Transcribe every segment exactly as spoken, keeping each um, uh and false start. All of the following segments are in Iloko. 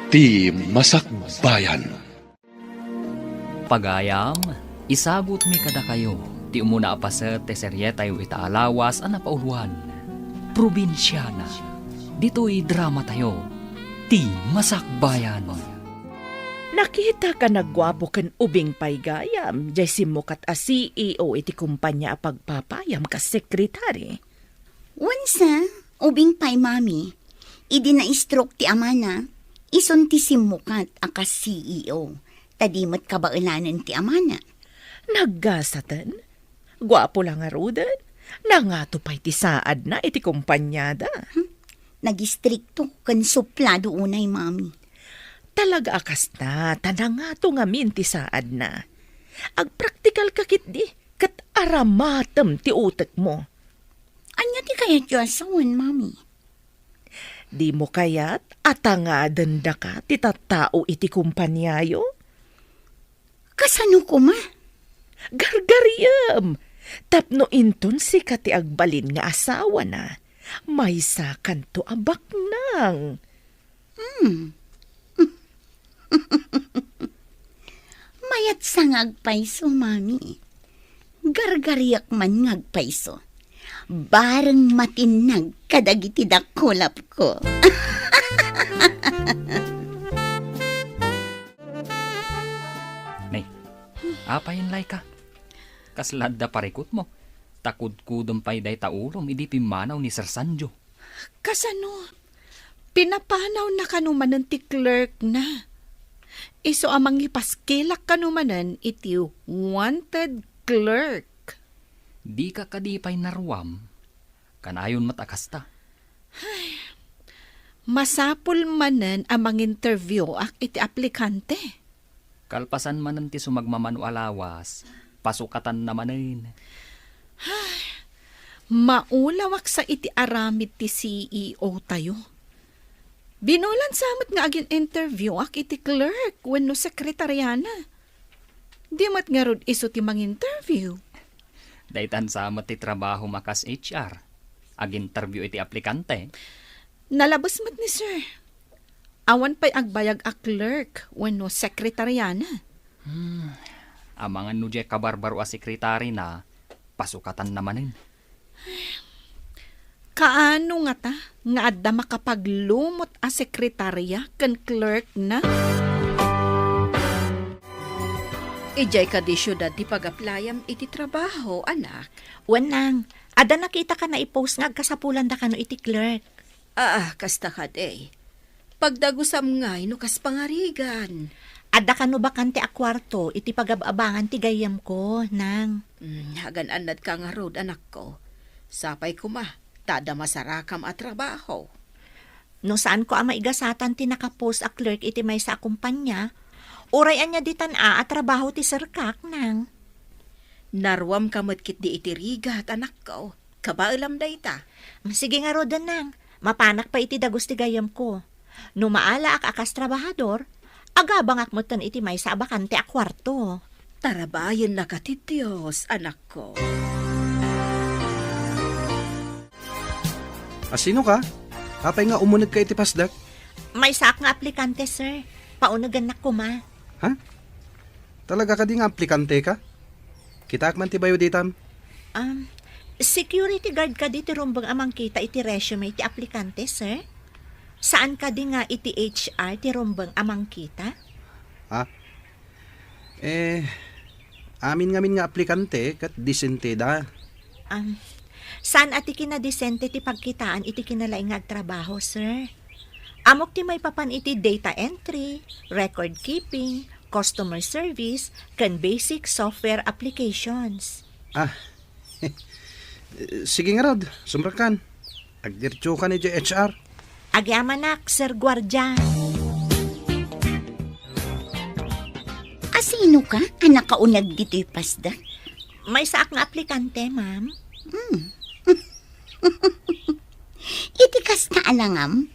Ti Masakbayan. Pagayam, isagutmi kadakayo ti umuna a paset ti serietayo ita a lawas a napauluan, Probinsiana. Ditoy dramatayo, Ti Masakbayan. Nakitak a nagguapo ken ubing pay gayam jay simmukat a C E O iti kompania a pagpapayam kas sekretari. Wensa, ubing pay, Mami. Idi na-stroke ti amana, isun ti simmukat a kas C E O, ta di met kabaelanen ti amana. Naggasaten? Guapo la ngaruden? Nangato pay ti saadna iti kompaniada? Hmm, nagistrikto ken suplado unay, Mami. Talaga a kasta, ta nangato ngamin ti saadna. Agpraktikal ka ketdi, ket aramatem ti utekmo. Ania ti kayatyo a sawen, Mami? Dimo kayat a tangaden daka ti tattao iti kompaniayo? Kasano koma? Gargariem! Tapno inton sika ti agbalin nga asawana, maysakanto a baknang. Hmm. Mayatsa nga agpayso, Mami. Gargariak man nga agpayso. Bareng matinnag kadagiti dakulapko. Nay, apay, Laika? Kasla adda parikutmo? Ta kudkudem pay dayta ulom idi pimmanaw ni Sir Sanjo. Kasano? Pinapanawna kano manen ti clerk na. Isu a mangipaskilak kano manen iti wanted clerk. Dika kadi pay naruam? Kanayon met a kasta. Ay, masapul manen a manginterview ak iti aplikante. Kalpasan manen ti sumagmamano a lawas, pasukatanna manen. Ay, maulawak sa iti aramid ti C E O tayo. Binulan sa met nga agin-interview ak iti clerk wenno sekretariana. Di met ngarud isu ti manginterview. Daytan sa met ti trabaho makas H R. Agin-interview iti aplikante. Nalabes met ni sir. Awan pay agbayag a clerk wenno sekretariana. Hmm. Amangan no diay kabarbaro a sekretarina, pasukatanna manen. Kaano ngata nga adda makapaglumot a sekretaria ken clerk na? Idiay kadi siudad ti pag-applyam iti trabaho, anak? Wen, nang, adda nakitaka naipost nga agkasapulandakano iti clerk. Ah, kasta kadi. Pagdagusam ngay no kas pangarigan. Adda kano bakante a kuarto iti pagab-abangan ti gayyemko, nang? Mm, agan-annadka ngarud, anakko. Sapay koma, ta adda masarakam a trabaho. No saanko a maigasatan ti nakapost a clerk iti maysa a kompania, uray ania ditan a, a trabaho ti serkak, nang? Naruamka met ketdi iti rigat, anakko. Kabaelam dayta. Sige ngaruden, nang. Mapanak pay iti dagus ti gayyemko. No maalaak a kas trabahador, agabangak metten iti maysa a bakante a kuarto. Tarabayennaka ti Dios, anakko. A, sinoka? Apay nga umunegka iti pasdek? Maysaak nga aplikante, sir. Paunegennak koma. Ha? Talaga kadi nga aplikanteka? Kitaak man ti bayo ditam. Um, security guard kadi ti rumbeng a mangkita iti resume ti aplikante, sir? Saan kadi nga iti H R ti rumbeng a mangkita? Ha? Eh, amin ngamin nga aplikante ket disenteda. Um, saan a ti kinadisente ti pagkitaan iti kinalaing nga agtrabaho, sir? Ammok ti maipapan iti data entry, record keeping, customer service, ken basic software applications. Ah, sige ngarud, sumrekkan. Agdiretsokan idiay H R. Agyamanak, Sir Guardia. A, sinoka a nakauneg ditoy pasdek? Maysaak nga aplikante, ma'am. Hmm. Iti kasta a langam,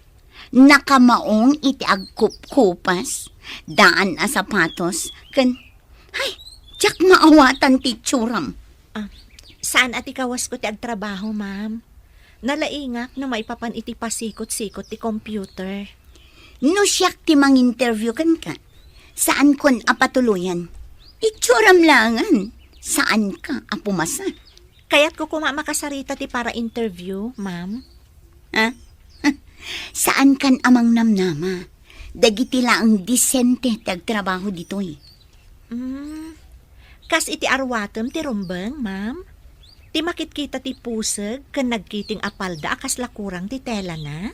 nakamaong iti agkupkupas, daan a sapatos, ken, hay, diak maawatan ti itsuram. Ah, saan a ti kawasko ti agtrabaho, ma'am? Nalaingak no maipapan iti pasikot-sikot ti computer. No siak ti manginterview kenka, saankon a patuloyan. Itsuram laengen, saanka a pumasa. Kayatko koma a makasarita ti para-interview, ma'am. Ha? Saankan a mangnamnama. Dagiti laeng disente ti agtrabaho ditoy. Mm. Kas iti arwatem ti rumbeng, ma'am? Ti makitkita ti puseg ken nagkiting a palda a kasla kurang ti telana?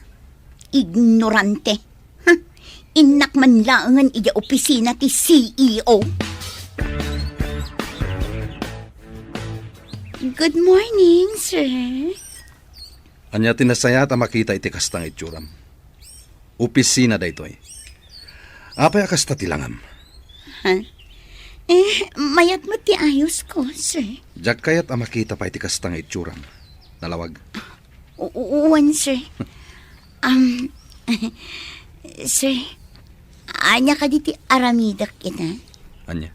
Ignorante. Huh. Innak man laengen idiay opisina ti C E O. Good morning, sir. Ania ti nasayaat a makita iti kasta nga itsuram? Opisina daytoy. Apay a kasta ti langam? Ha? Eh, mayat met ti ayosko, sir. Diak kayat a makita pay ti kasta nga itsuram. Nalawag. U-, u-, uwan, sir. Um, sir, ania kadi ti aramidek ita? Ania?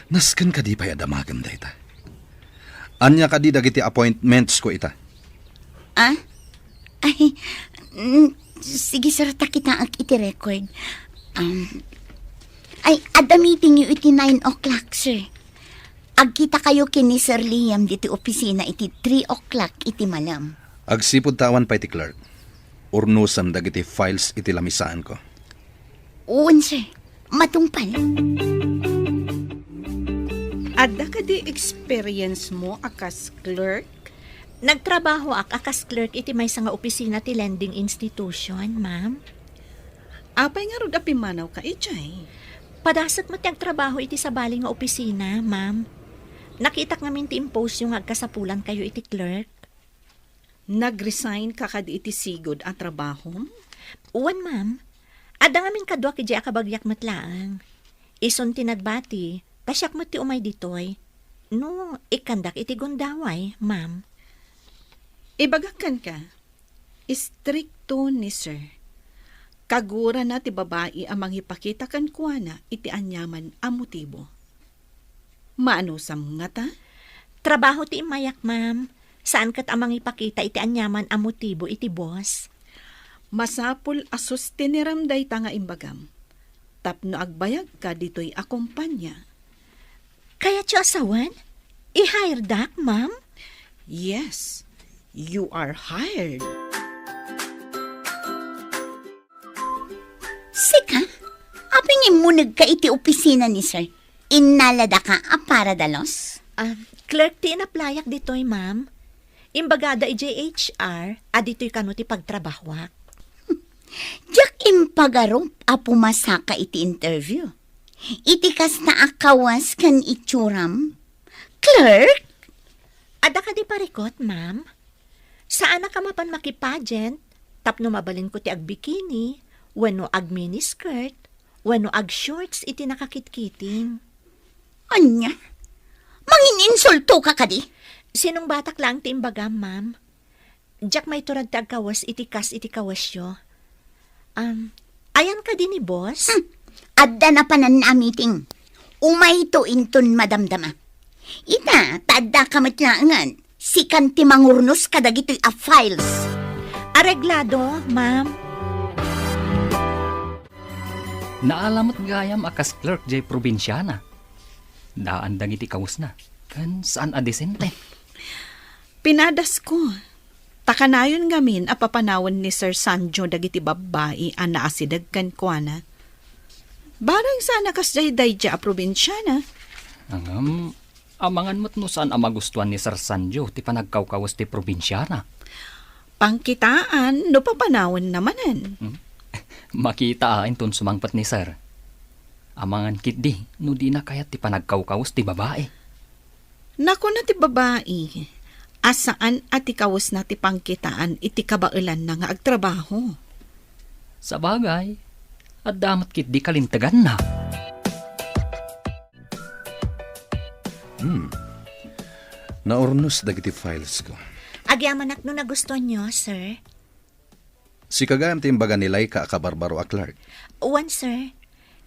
Nasken kadi pay a damagem dayta? Ania kadi dagiti appointments ko ita? Ah? Ay, mm, sige, sir, ta kitaek iti record. Um, ay, adda meeting yo iti nine o'clock, sir. Agkita kayo ken ni Sir Liam diti opisina iti three o'clock iti malem. Agsipud ta awan pay ti clerk, urnosem dagiti files iti lamisaanko. Wen, sir. Matungpal. Adda kadi experience mo a kas clerk? Nagtrabahoak a kas clerk iti maysa nga opisina ti lending institution, ma'am. Apay ngarud a pimmanawka idiay? Padasek met ti agtrabaho iti sabali nga opisina, ma'am. Nakitak ngamin ti impost yo nga agkasapulankayo iti clerk. Nag-resign ka kadi iti sigud a trabahom? Wen, ma'am. Adda ngamin kaduak idiay a kabagiak met laeng. Isun ti nagbati, ta siak met ti umay ditoy. No, ikkandak iti gundaway, ma'am. Ibagak kenka, istrikto ni sir. Kagurana ti babai a mangipakita kenkuana iti aniaman a motibo. Maanusam ngata? Trabaho ti immayak, ma'am. Saan ket a mangipakita iti aniaman a motibo iti boss. Masapul a sustenerem dayta nga imbagam. Tapno agbayagka ditoy a kompania. Kayatyo a sawen? I-hiredak, ma'am? Yes, you are hired. Sika? Apay nga immunegka iti opisina ni sir? Innaladaka a para dalos? Ah, clerk ti inaplayak ditoy, ma'am. Imbagada idiay H R a ditoy kano ti pagtrabahoak. Diak impagarup a pumasaka iti interview. Iti kasta a kawas ken itsuram? Clerk? Adda kadi parikut, ma'am? Saanak a mapan makipageant tapno mabalinko ti agbikini, wenno agminiskirt, wenno agshorts iti nakakitkiting. Ania? Mangininsultoka kadi? Sinungbatak laeng ti imbagam, ma'am. Diak maiturag ti agkawes iti kas iti kawesyo. Um, ayan kadi ni boss? Hmm. Adda napanan a meeting. Umayto inton madamdama. Ita, ta addaka met laengen. Sikan ti mangurnos kadagitoy a files. Areglado, ma'am. Naala met gayam a kas clerk jay probinsiana. Daan dagiti kawesna, ken saan a disente. Pinadasko. Ta kanayon ngamin a papanawen ni Sir Sanjo dagiti babbai a naasideg kenkuana. Barang saan a kasdiay daydiay a probinsiana. Ngem, amangan met no saan a magustuan ni Sir Sanjo ti panagkawkawes ti probinsiana. Pangkitaan no papanawenna manen. Hmm? Makita a inton sumangpet ni Sir. Amangan ketdi no dina kayat ti panagkawkawes ti babai. Nakuna ti babai a saan a ti kawesna ti pangkitaan iti kabaelanna nga agtrabaho. Sabagay, adda met ketdi kalinteganna. Hmm. Naurnos dagiti files ko. Agyamanak no nagustuanyo, sir. Sika gayam ti imbaga ni Laika a kabarbaro a clerk? Wen, sir.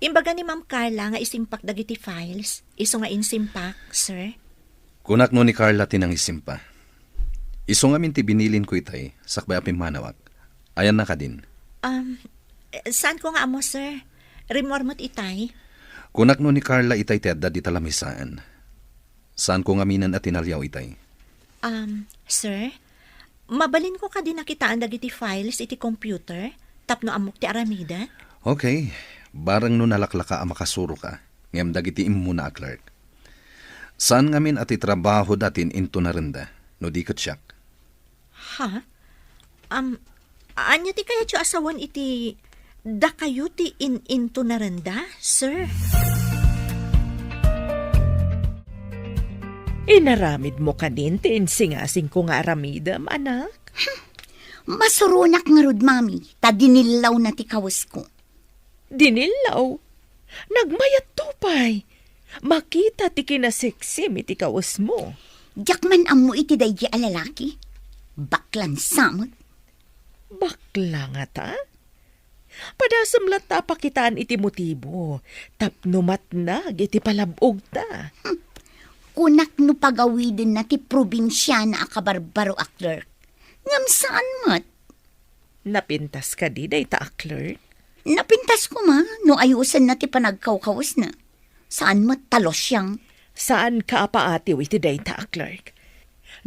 Imbaga ni Ma'am Carla nga isimpak dagiti files, isu nga insimpak, sir. Kunak no ni Carla ti nangisimpa. Isu ngamin ti binilinko itay, sakbay a pimmanawak. Ayanna kadin? Um, Eh, saanko nga ammo, sir. Rimmuar met itay. Kunak no ni Carla itay ti adda dita lamisaan. Saanko ngaminen a tinaliaw itay. Um, sir, mabalinko kadi nakitaan dagiti files iti computer tapno ammok ti aramiden? Okay. Bareng no nalaklaka a makasuroka, ngem dagiti immuna a clerk. Saan ngamin a ti trabahoda ti in-intunarenda, no di ket siak? Ha? Am, ania ti kayatyo a sawen iti dakayo ti in-intunarenda, sir? Inaramidmo kadin ti insingasingko nga aramidem, anak? Masuronak ngarud, Mami, ta dinillawna ti kawesko. Dinillaw? Nagmayatto pay. Makita ti kinaseksim iti kawesmo. Diak man ammo iti daydi a lalaki. Baklan sa met. Bakla ngata? Padasem latta a pakitaan iti motibo tapno matnag iti palab-ogta. Hmm. Kunak no pagawidenna ti probinsiana a kabarbaro a clerk. Ngem saan met. Napintas kadi dayta a clerk? Napintas koma no ayusenna ti panagkawkawesna. Saan met ta losiang. Saanka a paatiw iti dayta a clerk.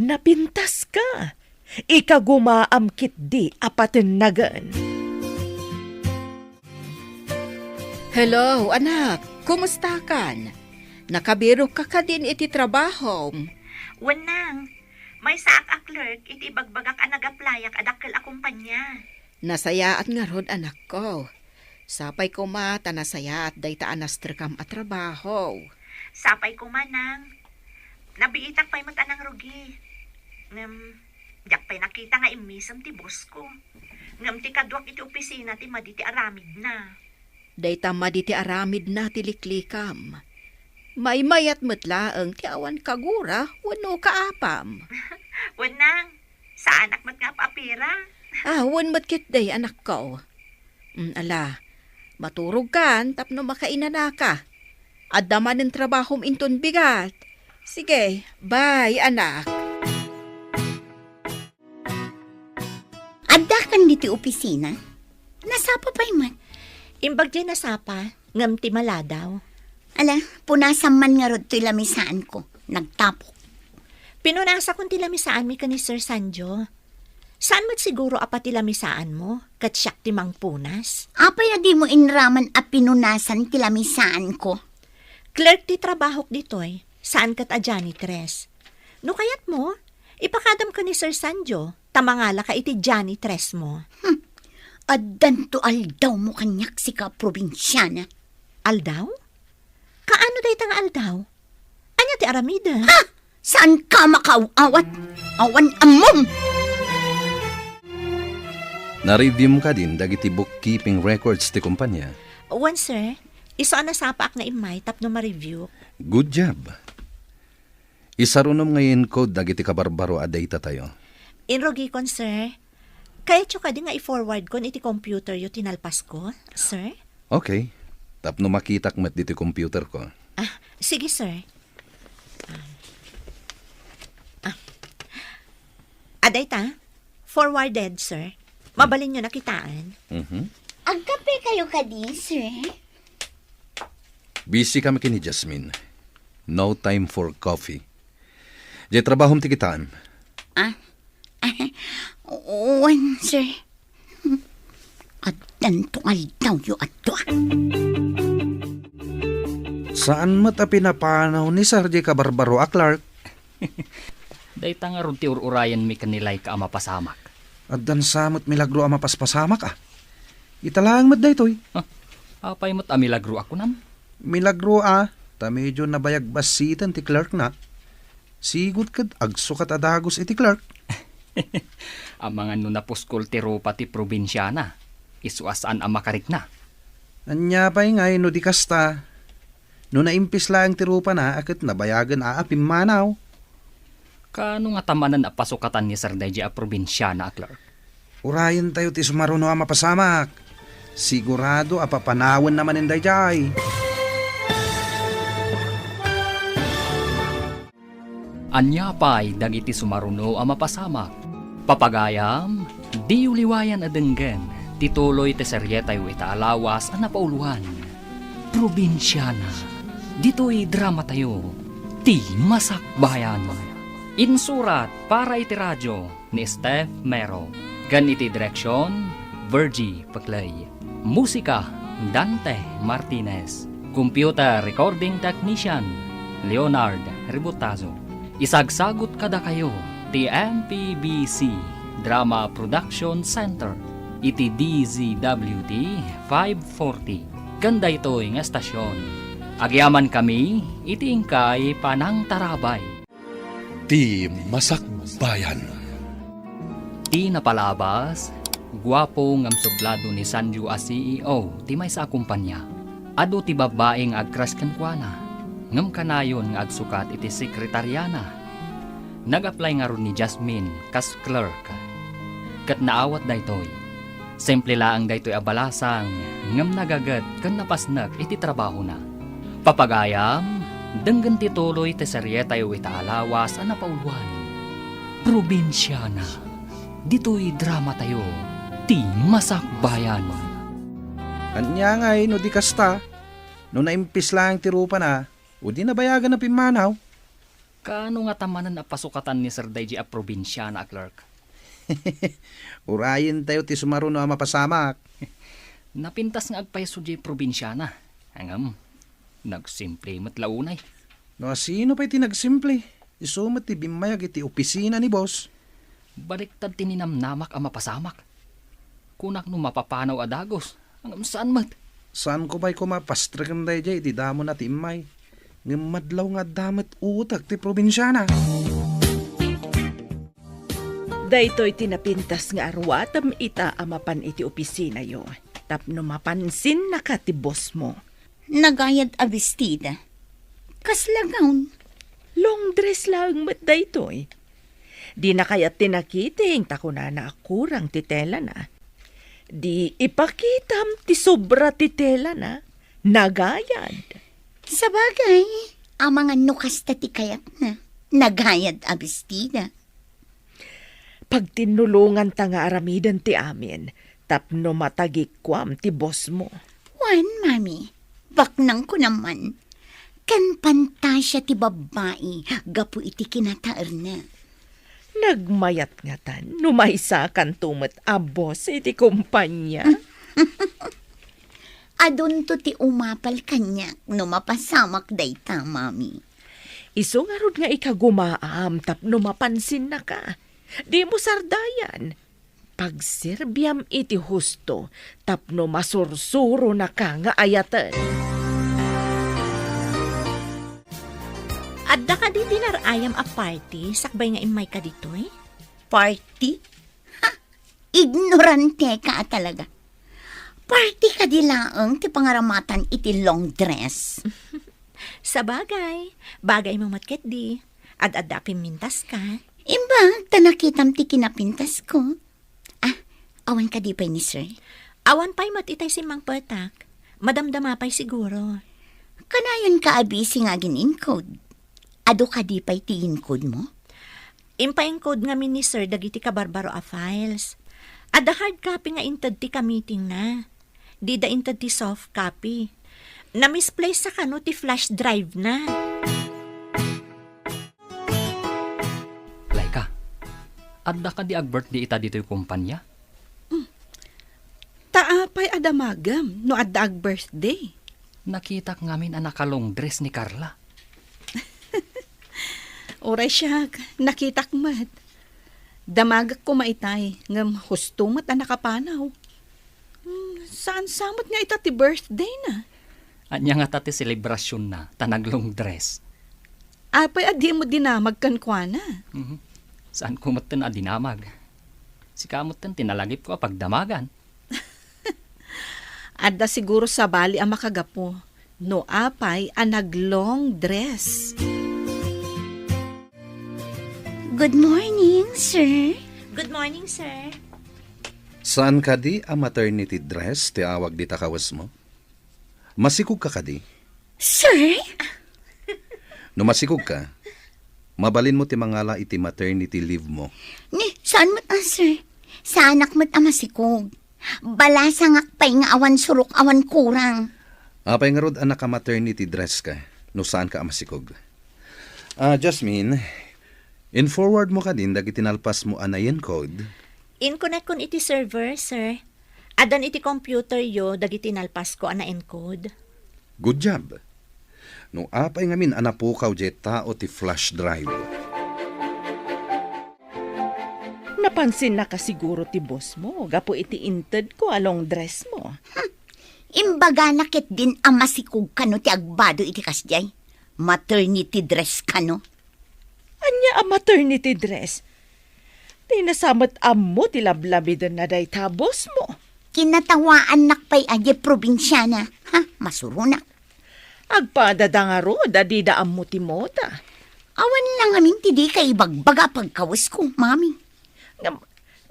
Napintaska. Ikagumaam ketdi a patennagen. Hello, anak. Kumustakan? Nakabirokka kadin iti trabahom? Wen, nang. Maysaak a clerk iti ibagbagak a nagaplayak a dakkel a kompania. Nasayaat ngarud, anakko. Sapay koma ta nasayaat dayta a nastrekam a trabaho. Sapay koma, nang. Nabiitak pay met a nangrugi. Ngem, diak pay nakita nga immisem ti boss ko. Ngem ti kaduak iti opisina ti madi ti aramidna. Dayta madi ti aramidna ti liklikam. Maymayat met laeng ti awan kagura wenno kaapam. Wen, nang, saanak met nga ap-apira. Ah, wen met ketdi, anakko. Mm, ala, maturogkan tapno makainanaka. Adda manen trabahom inton bigat. Sige, bye, anak. Addakan ditoy opisina? Nasapa pay met? Imbag diay nasapa, ngem ti maladaw. Ala, punasam man ngarud toy lamisaanko. Nagtapok. Pinunasakon ti lamisaanmi ken ni Sir Sanjo. Saan met siguro a pati lamisaanmo, ket siak ti mangpunas? Apay a dimo inraman a pinunasan ti lamisaanko? Clerk ti trabahok ditoy, saan ket a janitress. No kayatmo, ipakadam ken ni Sir Sanjo, ta mangalaka iti janitressmo. Hmm. Addanto aldawmo kaniak, sika a probinsiana. Aldaw? Kaano dayta nga aldaw? Ania ti aramidem? Ha! Saanka makaaw-awat? Awan ammom! Na-review mo kadin dagiti bookkeeping records ti kompania? Wen, sir. Isu a nasapaak nga immay tapno ma-review. Good job. Isarunom nga i-encode dagiti kabarbaro a data tayo. Inrugikon, sir. Kayatyo kadi nga i-forwardkon iti computeryo ti nalpasko, sir? Okay. Tapno makitak met ditoy computerko. Ah, sige, sir. Ah. Ah. Adayta, forwarded, sir. Mabalinyo nakitaan. Mhm. Agkape kayo kadi, sir? Busy kami ken ni Jasmine. No time for coffee. Diay trabahom ti kitaan. Ah? Wen, sir. Addanto aldawyo a dua. Saan met a pinapanaw ni Sir diay kabarbaro a clerk? Dayta ngarud ti ur-urayenmi ken ni Laika a mapasamak. Addan sa met milagro a mapaspasamak, a. Ita laeng met daytoy. Ah, apay met a milagro a kunam? Milagro, a, ta medyo nabayag bassiten ti clerkna. Sigud ket agsukat a dagus iti clerk. Amangan no napuskol ti rupa ti probinsiana, isu a saan a makarikna. Ania pay ngay no di kasta? No naimpis laeng ti rupana a ket nabayagen a, a pimmanaw. Kaano ngata manen a pasukatan ni Sir daydiay a probinsiana a clerk? Urayentayo ti sumaruno a mapasamak. Sigurado a papanawenna manen daydiay. Ania pay dagiti sumaruno a mapasamak? Papagayam, diyo liwayan a denggen Ti tuloy ti serietayo ita a lawas a napauluan, Probinsiana. Ditoy dramatayo, Ti Masakbayan. Insurat para iti radio ni Steph Mero, ken iti direksion, Virgie Peclay. Musika, Dante Martinez. Computer recording technician, Leonard Ributazo. Isagsagut kadakayo ti M P B C Drama Production Center iti D Z W T five forty. Ken daytoy nga estasion, agyamankami iti inkay panangtarabay. Ti Masakbayan. Ti napalabas, guapo ngem sublado ni Sanju a C E O ti maysa a kumpanya. Adu ti babbai nga agcrush kenkuana, ngem kanayon nga agsukat iti sekretariana. Nag-apply ngarud ni Jasmine kas clerk, ket naawat daytoy. Simple laeng daytoy a balasang, ngem nagaget ken napasnek iti trabahona. Papagayam, denggen ti tuloy ti serietayo ita a lawas a napauluan, Probinsiana. Ditoy dramatayo, Ti Masakbayan. Ania ngay no di kasta? No naimpis laeng ti rupana, o di nabayagan a pimmanaw? Kaano ngata manen a pasukatan ni Sir daydi a probinsiana a clerk? Urayentayo ti sumaruno a mapasamak. Napintas nga agpayso diay probinsiana. Ngem, nagsimple met la unay. No asino pay ti nagsimple? Isu met ti bimmayag iti opisina ni boss. Baliktad ti ninamnamak a mapasamak. Kunak no mapapanaw a dagus, ngem saan met. Saanko pay koma a pastreken daydiay iti damona ti immay. Ngem madlaw nga adda met utek ti probinsiana. Daytoy ti napintas nga aruatem ita a mapan iti opisinayo, tapno mapansinnaka ti bossmo. Nagayad a bestida. Kasla gown? Long dress laeng met daytoy. Dina kayat ti nakiting ta kunana a kurang ti telana. Di ipakitam ti sobra ti telana. Nagayad. Sabagay, amangan no kasta ti kayatna. Nagayad a bestida. Pagtinnulonganta nga aramiden ti amin tapno matagikuam ti bossmo. Wen, Mami, baknangko naman. Ken pantasia ti babbai gapu iti kinataerna. Nagmayat ngatan no maysakanto met a boss iti kompania. Adunto ti umapal kaniak no mapasamak dayta, Mami. Isu ngarud nga ikagumaam tapno mapansinnaka. Dimo sardayan. Pagserbiam iti husto tapno masursuronaka nga ayaten. Adda kadi dinar-ayam a party sakbay nga immayka ditoy? Party? Ha! Ignoranteka a talaga. Party kadi laeng ti pangaramatan iti long dress? Sabagay, bagaymo met ketdi. Ad-adda a pimmintaska. Imbag ta nakitam ti kinapintasko. Ah, awan kadi pay ni sir? Awan pay met itay simmangpetak. Madamdama pay siguro. Kanayonka a busy nga agin-encode. Adu kadi pay ti encode mo? Impa-encode ngamin ni sir dagiti kabarbaro a files. Adda hard copy nga inted ti kamitingna. Dida inted ti soft copy. Na-misplace a kano ti flash drive na. Laika, adda kadi ag-birthday ita ditoy kumpanya? Ta apay a damagem no adda ag-birthday? Nakitak ngamin a naka-long dress ni Carla. Uray siak, nakitak met. Damagek koma itay, ngem husto met a nakapanaw. Hmm, saan sa met nga ita ti birthday na? Ania ngata ti selebrasyon na, ta nag-long dress? Apay a dimo dinamag kenkuana? Mhm. Saan ko metten a dinamag? Sika metten ti nalagipko a pagdamagan. Adda siguro sabali a makagapu no apay a nag-long dress. Good morning, sir. Good morning, sir. Saan kadi a maternity dress ti awag dita kawesmo? Masikog ka kadi? Sir? No masikog ka, mabalinmo ti mangala iti maternity leave mo. Ni, saan met a, sir? Saanak met a masikog. Balasangak pay nga awan surok, awan kurang. Apay ngarud a naka-maternity dress ka, no saanka a masikog? Ah, Jasmine, in-forward mo kadin dagiti nalpasmo a na-encode? In-connect-kon iti server, sir. Addan iti computer yo dagiti nalpasko a na-encode. Good job. No apay ngamin a napukaw diay tao ti flash drive? Napansinnaka siguro ti boss mo gapu iti intedko a long dress mo. Hmm. Imbagana ketdin a masikog kano ti agbado iti kasdiay. Maternity dress kano. Ania a maternity dress? Dina sa met ammo ti lablabiden na dayta a boss mo. Kinatawaannak pay a diay probinsiana. Ha, masuronak. Agpadada ngarud a dida ammo ti moda. Awan la ngamin ti dika ibagbaga a pagkawesko, mami. Ngem,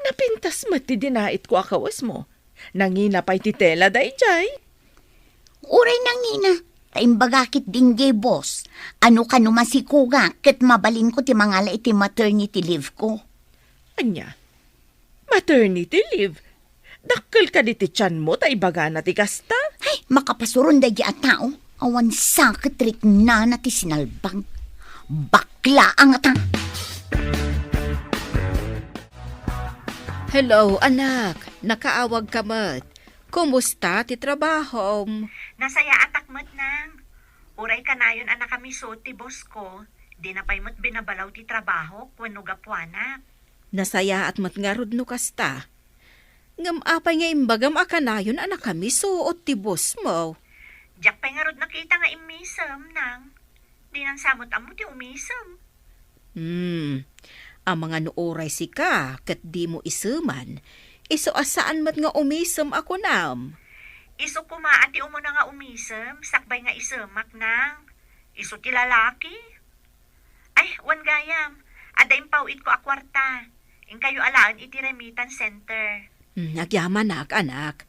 napintas met ti dinaitko a kawesmo. Nangina pay ti tela daydiay. Uray nangina, ta imbaga ketdin diay boss a no kano masikogak ket mabalinko ti mangala iti maternity leave ko. Ania? Maternity leave? Dakkel kadi ti tianmo ta ibagana ti kasta? Ay, makapasuron daydiay a tao. Awan sa ket riknana ti sinalbag. Bakla a ngata. Hello, anak. Nakaawagka met. Kumusta ti trabahom? Nasayaatak met, nang. Uray kanayon a nakamiso ti boss ko, dina pay met binabalaw ti trabahok wenno gapuanak. Nasayaat met ngarud no kasta. Ngem apay nga imbagam a kanayon a nakamiso ti boss mo? Diak pay ngarud nakita nga immisem, nang. Dinan sa met ammo ti umisem. Hmm. Amangan no uray sika ket dimo iseman, isu a saan met nga umisem a kunam. Isu koma a ti umuna nga umisem, sakbay nga isemak, nang. Isu ti lalaki. Ay, wen gayam, adda impaw-itko a kuarta. Inkayo alaen iti remittance center. Hmm, agyamanak, anak.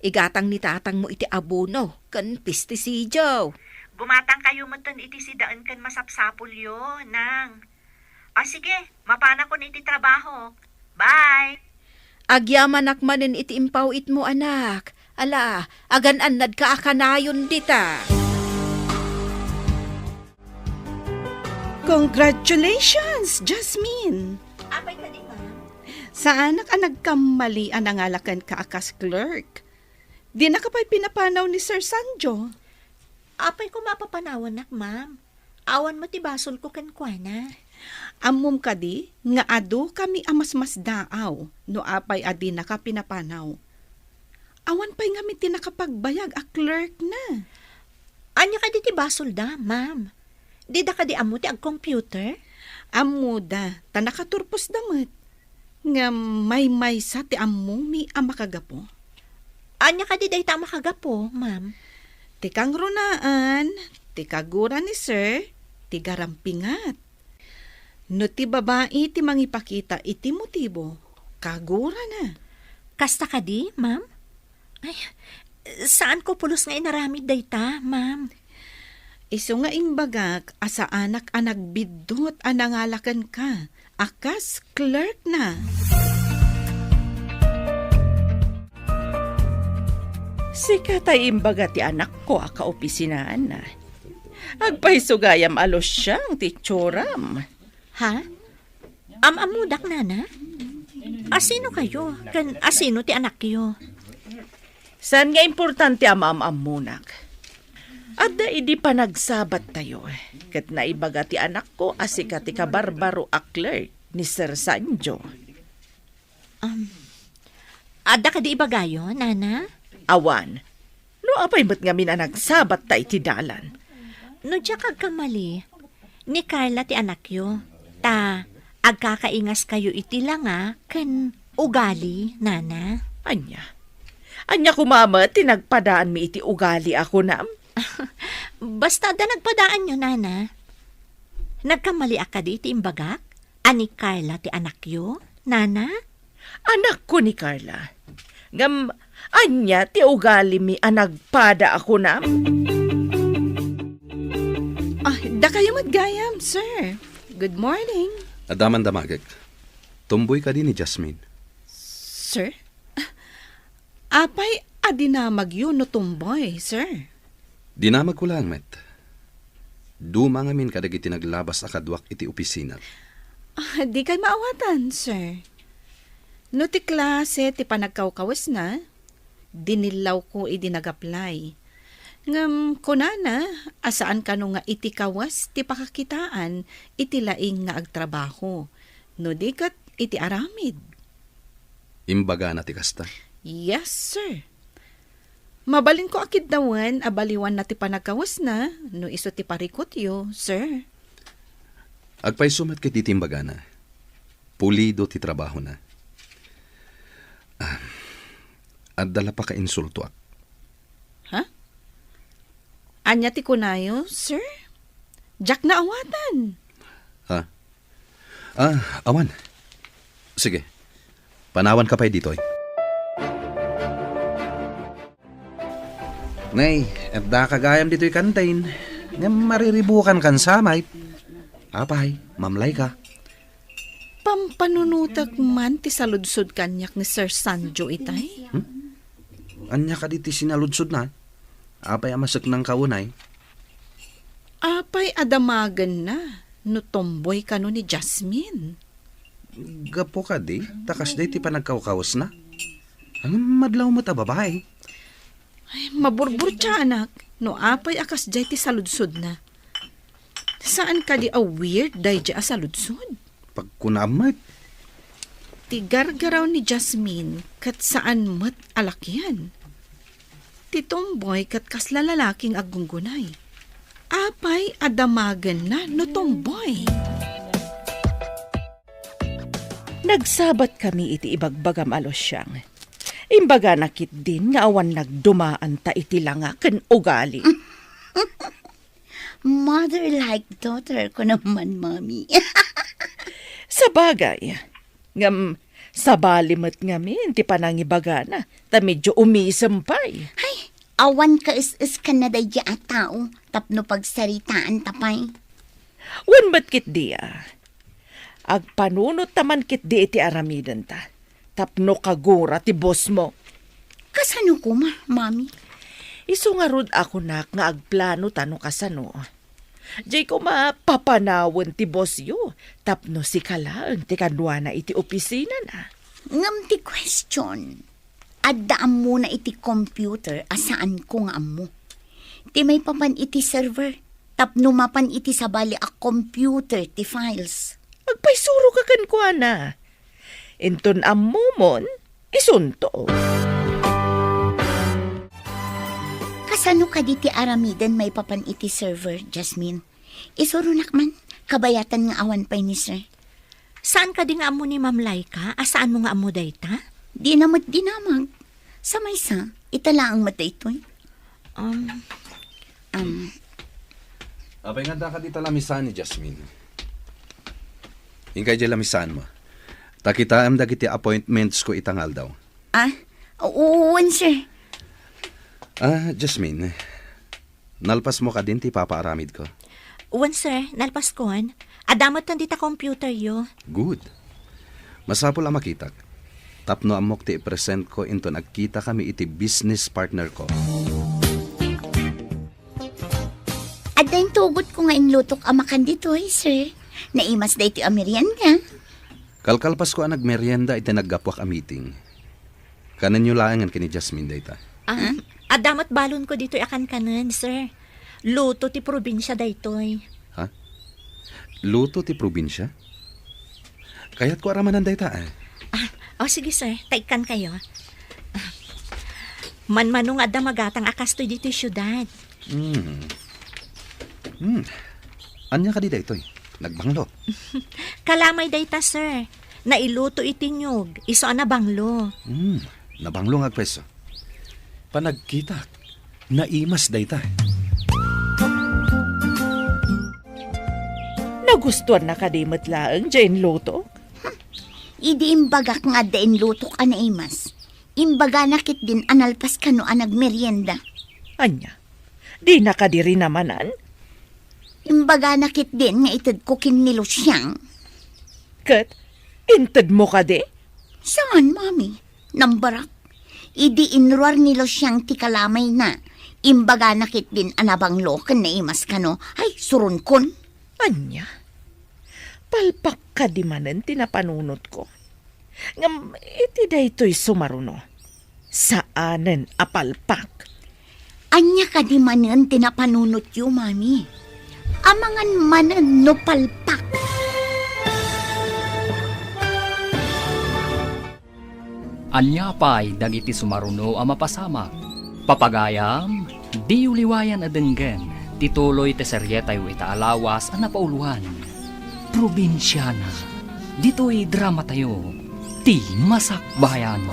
Igatang ni tatangmo iti abono ken pestisidio. Gumatangkayo metten iti sidaen ken masapsapulyo, nang. O sige, mapanakon iti trabahok. Bye! Agyamanak manen iti impaw-itmo, anak. Ala, agan-annadka a kanayon dita. Congratulations, Jasmine! Apay kadi, ma'am? Saanak a nagkammali a nangala kenka a kas clerk. Dinaka pay pinapanaw ni Sir Sanjo. Apay ko mapapanawannak, ma'am? Awan met ti basolko kenkuana. Ammom kadi nga adu kami a masmasdaaw no apay a dinaka pinapanaw. Awan pay ngamin ti nakapagbayag a clerk na. Ania kadi ti basolda, ma'am? Dida kadi ammo ti agcomputer? Ammoda, ta nakaturposda met. Ngem maymaysa ti ammomi a makagapu. Ania kadi dayta a makagapu, ma'am? Ti kangrunaan, ti kagura ni sir, ti garampingat. No ti babai ti mangipakita iti motibo, kagurana. Kasta kadi, ma'am? Ay, saanko pulos nga inaramid dayta, ma'am. Isu nga imbagak a saanak a nagbiddut a nangala kenka a kas clerk na. Sika tay imbaga ti anakko a kaopisinaan. Agpayso gayam a lusiang ti itsuram. Ha? Am-ammodak, nana? Asino kayo? Ken asino ti anakyo? Saan nga importante a maam-ammonak? Adda idi panagsabattayo, ket naibaga ti anakko a sika ti kabarbaro a clerk ni Sir Sanjo. Um, adda kadi ibagayo, nana? Awan. No apay met ngamin a nagsabatta iti dalan? No diak agkamali, ni Carla ti anakyo, ta agkakaingaskayo iti langa ken ugali, nana. Ania? Ania koma met ti nagpadaanmi iti ugali a kunam? Basta adda nagpadaanyo, nana. Nagkamaliak kadi iti imbagak? A ni Carla ti anakyo, nana? Anakko ni Carla. Ngem, ania ti ugalimi a nagpada a kunam? Ah, dakayo met gayam, sir. Good morning. Adda man damagek. Tumboy kadi ni Jasmine? Sir? Ah, Apay a dinamagyo no tomboy, sir? Dinamagko laeng met. Duma ngamin kadagiti naglabas a kaduak iti opisina. Ah, dikay maawatan, sir. No ti klase ti panagkawkawesna, dinillawko idi nag-apply. Ngem kunana a saan kano nga iti kawes ti pakakitaan iti laing nga agtrabaho, no di ket iti aramid. Imbagana ti kasta? Yes, sir. Mabalinko a kiddawen a baliwanna ti panagkawesna no isu ti parikutyo, sir. Agpayso met ket iti imbagana. Pulido ti trabahona. Ah, adda la pakainsultoak. Ha? Ania ti kunayo, sir? Diak naawatan. Ha? Ah, awan. Sige. Panawanka pay ditoy. Nay, adda ka gayam ditoy kantin. Ngem mariribukan kan samay. Apay, mamlay ka. Pampanunotek man ti saludsod kaniak ni Sir Sanjo itay? Hmm? Ania kadi ti sinaludsodna? Apay a maseknangka unay? Apay a damagenna no tomboy kano ni Jasmine? Gapu kadi ta kasdiay ti panagkawkawesna? Ngem madlaw met a babai. Ay, maburburtiaanak no apay a kasdiay ti saludsodna. Saan kadi a weird daydiay a saludsod? Pagkunam met. Ti gargaraw ni Jasmine ket saan met a lakian. Ti tomboy ket kasla lalaki nga aggunggunay. Apay a damagenna no tomboy? Nagsabatkami iti ibagbagam a Luciang. Imbagana ketdin nga awan nagdumaanta iti langa ken ugali. Mother like daughter ko naman, Mami. Sabagay, ngem sabali met ngamin ti panangibagana, ta medyo umisem pay. Ay, awan kaes-eskanna daydiay a tao tapno pagsaritaanta pay. Wen met ketdi a. Agpanunot ta man ketdi iti aramidenta, tapno kagura ti bossmo. Kasano koma, Mami? Isu ngarud a kunak nga agplano ta no kasano. Diay koma papanawen ti bossyo, tapno sika laeng ti kaduana iti opisinana. Ngem ti question, adda ammona iti computer a saanko nga ammo. Ti maipapan iti server, tapno mapan iti sabali a computer ti files. Agpaysuro ka kenkuana. Inton ammomon, isunto. Kasano kadi ti aramiden maipapan iti server, Jasmine? Isuronak man, kabayatan nga awan pay ni Sir. Saan kadi nga ammo ni Ma'am Laika a saanmo nga ammo dayta? Dina met dinamag. Sa maysa, ita laeng met daytoy. Um, um. Apay nga adda kadi ta lamisan ni Jasmine? Inkay diay lamisanmo. Ta kitaem dagiti appointments ko ita nga aldaw. Ah, wen, sir. Ah, Jasmine, nalpasmo kadin ti ipapaaramidko? Wen, sir, nalpaskon. Adda metten dita computeryo. Good. Masapul a makitak. Tapno ammok ti ipresentko inton agkitakami iti business partner ko. Adda intugotko nga inlutok a makan ditoy, sir. Naimas daytoy a merienda. Kalkalpasko a nagmerienda iti naggapuak a meeting. Kanenyo laengen ken ni Jasmine dayta. Ah, adda met balonko ditoy a kankanen, sir. Luto ti probinsia daytoy. Ha? Luto ti probinsia? Kayatko a ramanan dayta, eh. Ah, oh, sige, sir. Ta ikkankayo. Ah, manmano nga adda magatang a kastoy ditoy siudad. Hmm. Hmm. Ania kadi daytoy? Nagbanglo? Kalamay dayta, sir. Nailuto iti niyog, isu a nabanglo. Hmm. Nabanglo nga agpayso. Panagkitak, naimas dayta. Nagustuanna kadi met laeng diay inlutok? Hmm. Idi imbagak nga adda inlutok a naimas, imbagana ketdin a nalpas kano a nagmerienda. Ania? Dina kadi rinamanan? Imbagana ketdin nga itedko ken ni Luciang. Ket intedmo kadi? Saan, Mami? Nambarak. Idi inruar ni Luciang ti kalamayna, imbagana ketdin a nabanglo ken naimas kano. Ay, suronkon. Ania? Palpak kadi manen ti napanunotko? Ngem iti daytoy sumaruno, saanen a palpak. Ania kadi manen ti napanunotyo, Mami? Amangan manen no palpak. Ania pay dagiti sumaruno a mapasamak? Papagayam, diyo liwayan a denggen ti tuloy ti serietayo ita a lawas a napauloan, Probinsiana. Ditoy dramatayo, ti Masakbayan.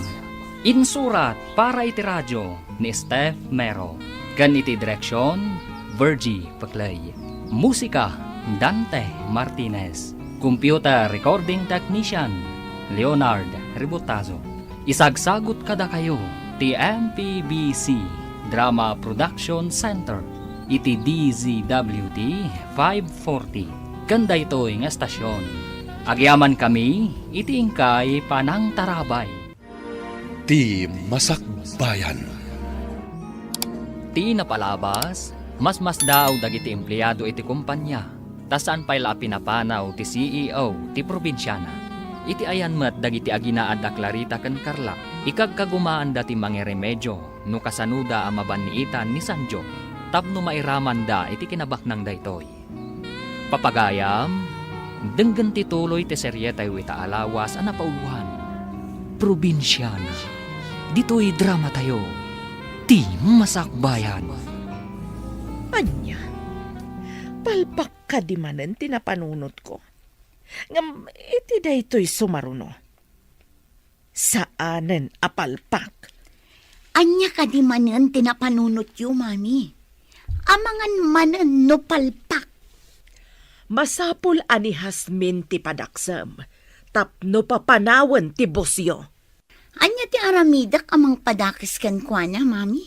Insurat para iti radio ni Steph Mero, ken iti direksion, Virgie Peclay. Musika, Dante Martinez. Computer recording technician, Leonard Ributazo. Isagsagut kadakayo ti M P B C Drama Production Center iti D Z W T five forty. Ken daytoy nga estasion, agyamankami iti inkay panangtarabay. Ti Masakbayan. Ti napalabas, masmasdaaw dagiti empleado iti kompania, ta saan pay la a pinapanaw ti C E O ti probinsiana. Iti ayan met dagiti aginaad a Clarita ken Carla, ikagkagumaanda ti mangiremedio no kasanoda a mabanniitan ni Sanjo tapno mairamanda iti kinabaknang daytoy. Papagayam, denggen ti tuloy ti serietayo ita a lawas a napauloan, Probinsiana. Ditoy dramatayo, ti Masakbayan. Ania? Palpak kadi manen ti napanunotko? Ngem iti daytoy sumaruno, saanen a palpak. Ania kadi manen ti napanunotyo, Mami? Amangan manen no palpak. Masapul a ni Jasmine ti padaksem tapno papanawen ti busyo. Ania ti aramidek a mangpadakes kenkuana, Mami?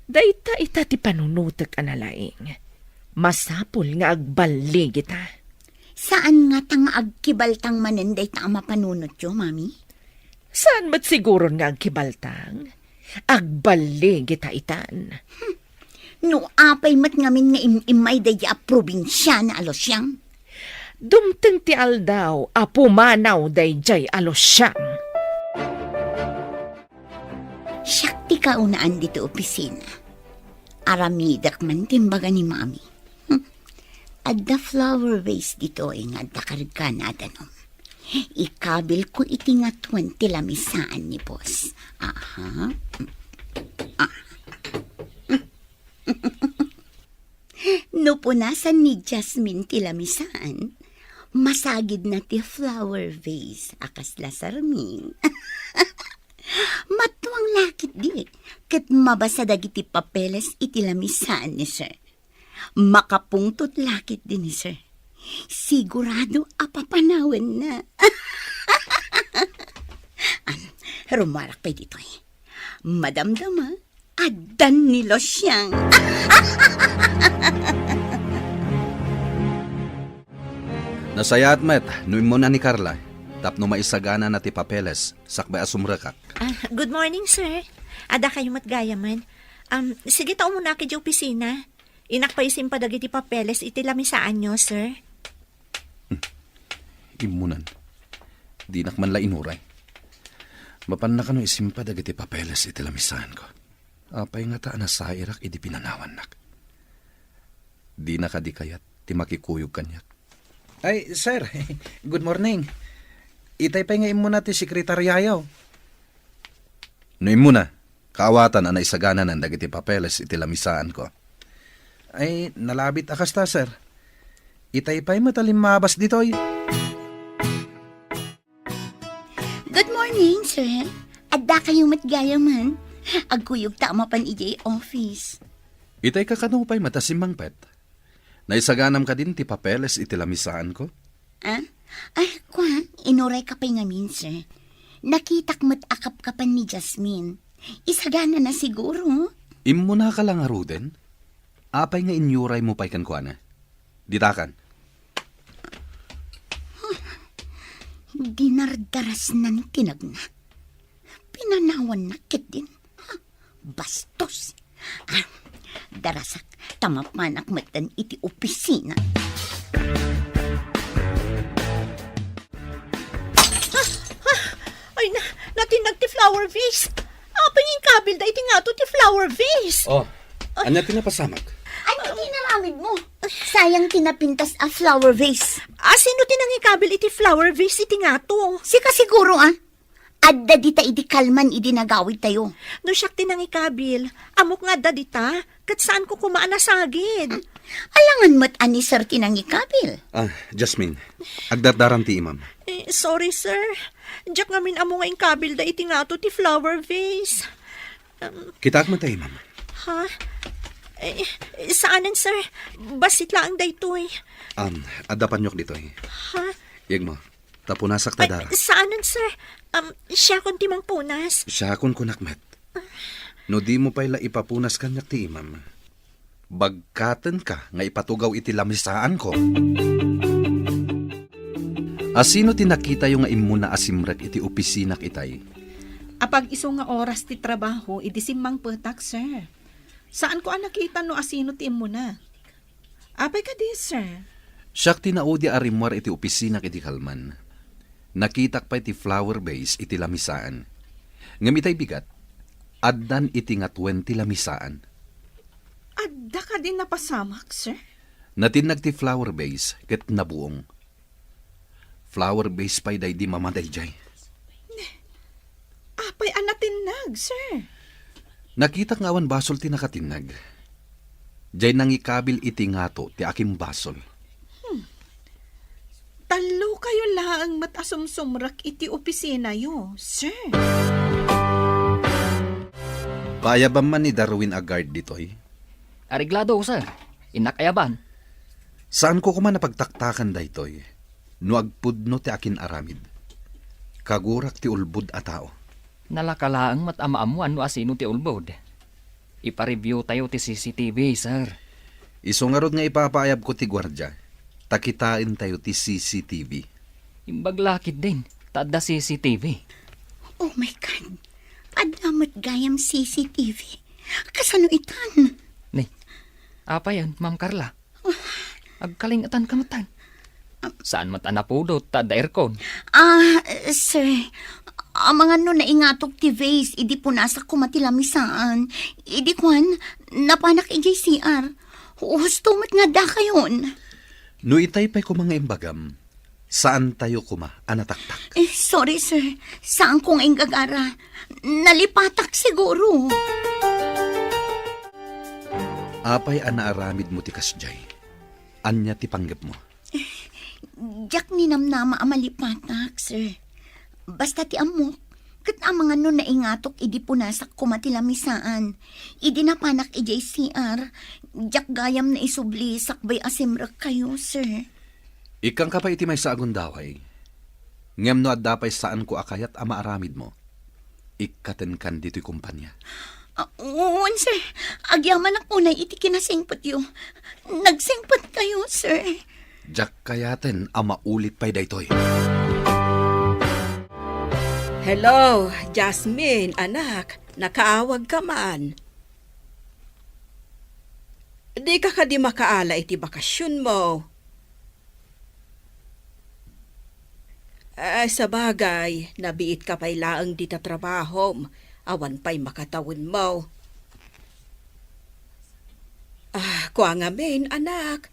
Dayta ita ti panunotek a nalaing. Masapul nga agballigita. Saan ngata nga agkibaltang manen dayta a mapanunotyo, Mami? Saan met siguron nga agkibaltang? Agballigita itan. Hmm. No apay met ngamin nga im-immay daydiay a probinsiana a Luciang? Dumteng ti aldaw a pumanaw daydiay a Luciang. Siak ti kaunaan ditoy opisina. Aramidek man ti imbaga ni Mami. Hmm. Adda flower vase ditoy nga adda kargana a danum. Ikabilko iti ngatuen ti lamisaan ni boss. Aha. Ah. No punasan ni Jasmine ti lamisaan, masagidna ti flower vase a kasla sarming. Matuang la ketdi, ket mabasa dagiti papeles iti lamisaan ni Sir. Makapungtot la ketdi ni Sir. Sigurado a papanawenna. Am, rummuarak pay ditoy. Madamdama, addan ni Luciang. Nasayaat met no immuna ni Carla tapno maisaganana ti papeles sakbay a sumrekak. Ah, good morning, sir. Adda kayo met gayamen. Um, sige ta umuna idiay opisina. Innak pay isimpa dagiti papeles iti lamisaanyo, sir. Hmm. Immunan. Dinak man la inuray. Mapanna kano isimpa dagiti papeles iti lamisaanko? Apay ngata a nasairak idi pinanawannak? Dina kadi kayat ti makikuyog kaniak? Ay, sir. Good morning. Itay pay nga immuna ti sekretariayo. No immuna, kaawatan a naisagananan dagiti papeles iti lamisaanko. Ay, nalabit a kasta, sir. Itay pay met a limmabas ditoy. Good morning, sir. Adda kayo met gayamen. Agkuyog ta a mapan idiay office. Itay kakano pay met a simmangpet? Naisaganam kadin ti papeles iti lamisaanko? Ah? Ay, kua, inuray ka pay ngamin, sir. Nakitak met a kapkapan ni Jasmine. Isagana na siguro. Immuna ka la ngaruden? Apay nga inyuray mo pay kenkuana? Ditakan. Dinardarasnan ti nagna. Pinanawannak ketdin. Ha? Bastos. Ah, darasak, ta mapanak metten iti opisina. Ah, ah, ay na, natinnag ti flower vase. Apay nga inkabil da iti ngato ti flower vase? Oh, ania ti napasamak? Ania ti inaramidmo? Sayang ti napintas a flower vase. A, sino ti nangikabil iti flower vase iti ngato? Sika siguro, ah. Adda dita idi kalman idi nagawidtayo. No siak ti nangikabil, ammok nga adda dita, ket saanko koma a nasagid. Alangan met a ni Sir ti nangikabil. Ah, Jasmine, agdardaram ti imam. Eh, sorry, sir. Diak ngamin ammo nga inkabilda iti ngato ti flower vase. Um, Kitaak met ti imam. Ha? Eh, saanen, sir. Bassit laeng daytoy. Um, adda paniok ditoy. Ha? Yegmo, ta punasak ta dara. Saanen, sir. Um, siakon ti mangpunas. Siakon kunak met. No dimo pay la ipapunas kaniak ti imam, bagkatenka nga ipatugaw iti lamisaanko. Asino ti nakitayo nga immuna a simrek iti opisinak itay? Apag-isu nga oras ti trabaho idi simmangpetak, sir. Saanko a nakita no asino ti immuna. Apay kadi, sir? Siak ti naudi a rimmuar iti opisinak idi kalman. Nakitak pay ti flower vase iti lamisaan. Ngem itay bigat, addan iti ngatuen ti lamisaan. Adda kadi napasamak, sir? Natinnag ti flower vase ket nabuong. Flower vase pay daydi mama daydiay. Apay a natinnag, sir? Nakitak nga awan basol ti nakatinnag. Diay nangikabil iti ngato ti akimbasol. Hmm. Tallokayo laeng met a sumsumrek iti opisinayo, sir. Paayabam man ni Darwin a guard ditoy? Areglado, sir. Innak ayaban. Saanko koma a pagtaktakan daytoy no agpudno ti akin-aramid. Kagurak ti ulbod a tao. Nalaka laeng met a maammuan no asino ti ulbod. Ipa-review tayo ti C C T V, sir. Isu ngarud nga ipapaayabko ti guardia, ta kitaentayo ti C C T V. Imbag la ketdin, ta adda C C T V. Oh my God! Adda met gayam C C T V. Kasano itan? Ni, apay, Ma'am Carla? Agkalingetanka met. Saan met a napudot ta adda aircon? Ah, sir, amangan no naingatok ti vase idi punasak koma ti lamisaan. Idi kuan, napanak idiay C R. Husto met nga dakayon. No itay pay koma nga imbagam, saantayo koma a nataktak. Eh, sorry, sir. Saanko nga inggagara. Nalipatak siguro. Apay a naaramidmo ti kasdiay? Ania ti panggepmo? Diak ninamnama a malipatak, sir. Basta ti ammok, ket amangan no naingatok idi punasak koma ti lamisaan. Idi napanak idiay C R, diak gayam naisubli sakbay a simrekkayo, sir. Ikkanka pay iti maysa a gundaway. Ngem no adda pay saanko a kayat a maaramidmo, ikkatenkan ditoy kompania. Ah, wen, sir. Agyamanak unay iti kinasingpetyo. Nagsingpetkayo, sir. Diak kayaten a maulit pay daytoy. Hello, Jasmine, anak. Nakaawagka man. Dika kadi makaala iti bakasionmo? Ah, sabagay, nabiitka pay laeng dita trabahom. Awan pay makatawenmo. Ah, kua ngamin, anak,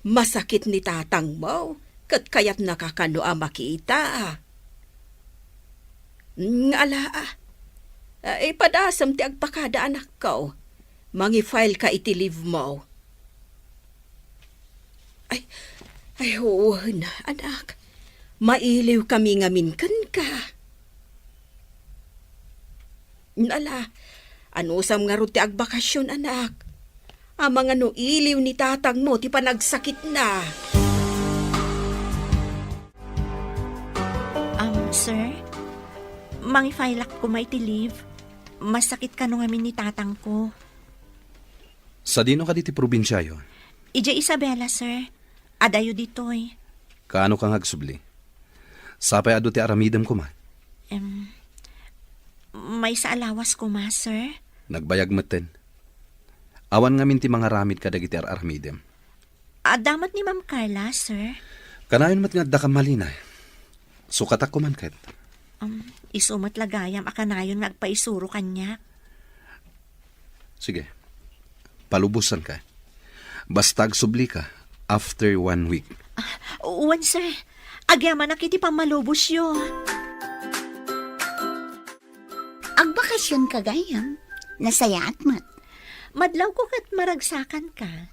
masakit ni tatangmo, ket kayatnaka kano a makita. Mm, ala, ah. Ah, ipadasem ti agpakada, anakko. Mangi-file ka iti leave mo. Ay, ay, wen, anak. Mailiw kami ngamin kenka. Ala, anusam ngarud ti agbakasion, anak? Amangan no iliw ni tatangmo ti panagsakitna. Um, sir, mangi-file-ak koma iti leave. Masakit kano ngamin ni tatangko. Sadino kadi ti probinsiayo? Idiay Isabela, sir. Adayo ditoy. Kaano ka nga agsubli? Sapay adu ti aramidem koma. Em, Maysa a lawas koma, sir. Nagbayag metten. Awan ngamin ti mangaramid kadagiti ar-aramidem. Adda met ni Ma'am Carla, sir. Kanayon met nga addaka malina. Sukatak koman ket. Um, isu met la gayam a kanayon nga agpaisuro kaniak. Sige. Palubosanka. Basta agsublika after one week. Ah, wen, sir. Agyamanak iti pammalubosyo. Agbakasionka gayam. Nasayaat met. Madlawko ket maragsakanka.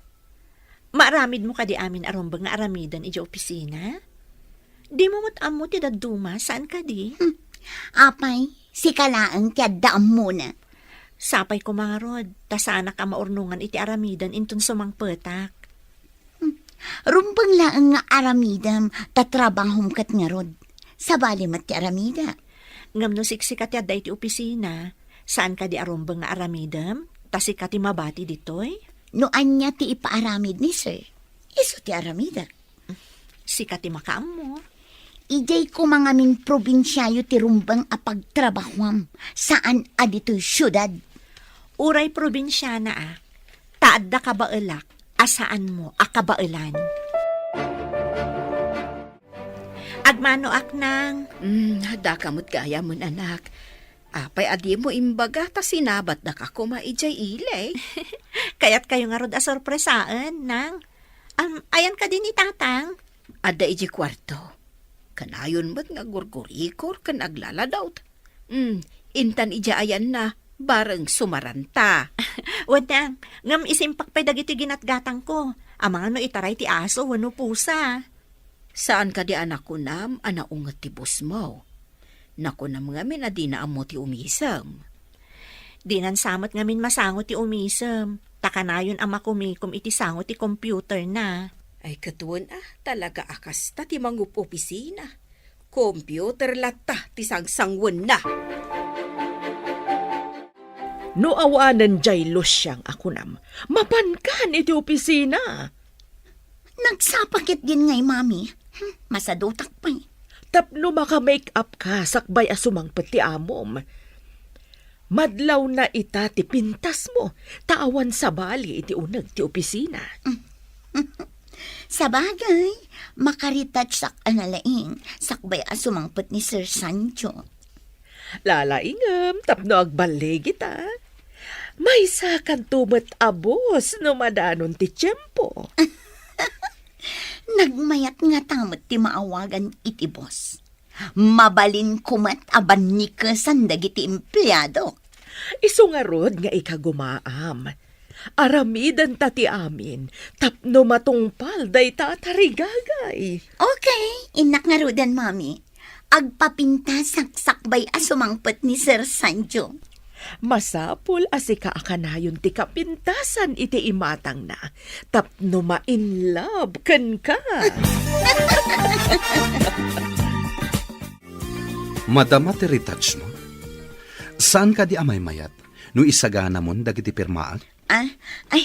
Maaramidmo kadi amin a rumbeng nga aramiden idiay opisina? Dimo met ammo ti dadduma, saan kadi? Hmm. Apay, sika laeng ti adda ammona. Sapay koma ngarud, ta saanak a maurnongan iti aramiden inton sumangpetak. Hmm. Rumbeng laeng nga aramidem, ta trabahom ket ngarud. Sabali met ti aramidek. Ngem no siksika ti adda iti opisina, saan kadi a rumbeng nga aramidem, ta sika ti mabati ditoy? No ania ti ipaaramid ni sir, isu ti aramidek. Sika ti makaammo. Idiay koma ngamin probinsiayo ti rumbeng a pagtrabahuam, saan a ditoy siudad. Uray probinsiana a, ta adda kabaelak a saanmo a kabaelan. Agmanoak, Nang. Mm, daka met gayam, anak. Apay a dimo imbaga ta sinabatdaka koma idiay ili? Kayatkayo ngarud a sorpresaen, Nang. Am, ayan kadi ni Tatang? Adda idiay kuarto. Kanayon met nga gurgurikor ken aglaladawt. Mm, intan idiay ayanna, bareng sumaranta. Wen, Nang, ngem isimpak pay dagiti ginatgatangko. Amangan no itaray ti aso wenno pusa. Saan kadi a nakunam a naunget ti bosmo? Nakunam ngamin a dina ammo ti umisem. Dinan sa met ngamin masango ti umisem, ta kanayon a makumikom iti sango ti computerna. Ay, ket wen a, talaga a kasta ti mangup-opisina. Computer latta ti sangsanguenna. No awanen diay Luciang a kunam, mapankan iti opisina. Nagsapa ketdin ngay, Mami. Hmm, masadutak pay. Tapno maka-make up ka sakbay a sumangpet ti amom. Madlawna ita ti pintasmo, ta awan sabali iti uneg ti opisina. Sabagay, makaretouchak a nalaing sakbay a sumangpet ni Sir Sancho. Lalaingem tapno agballigita. Maysakanto met a bus no madanon ti tiempo. Nagmayat ngata met ti maawagan iti bus. Mabalinko met a bannikesan dagiti empleadok. Isu ngarud nga ikagumaam. Aramidenta ti amin tapno matungpal dayta a tarigagay. Okay, innak ngaruden, Mami. Agpapintasak sakbay a sumangpet ni Sir Sancho. Masapul a sika a kanayon ti kapintasan iti imatangna tapno ma-in love kenka. Madama ti retouchmo? Saan kadi a maymayat no isaganamon dagiti pirmaak? Ah, ay,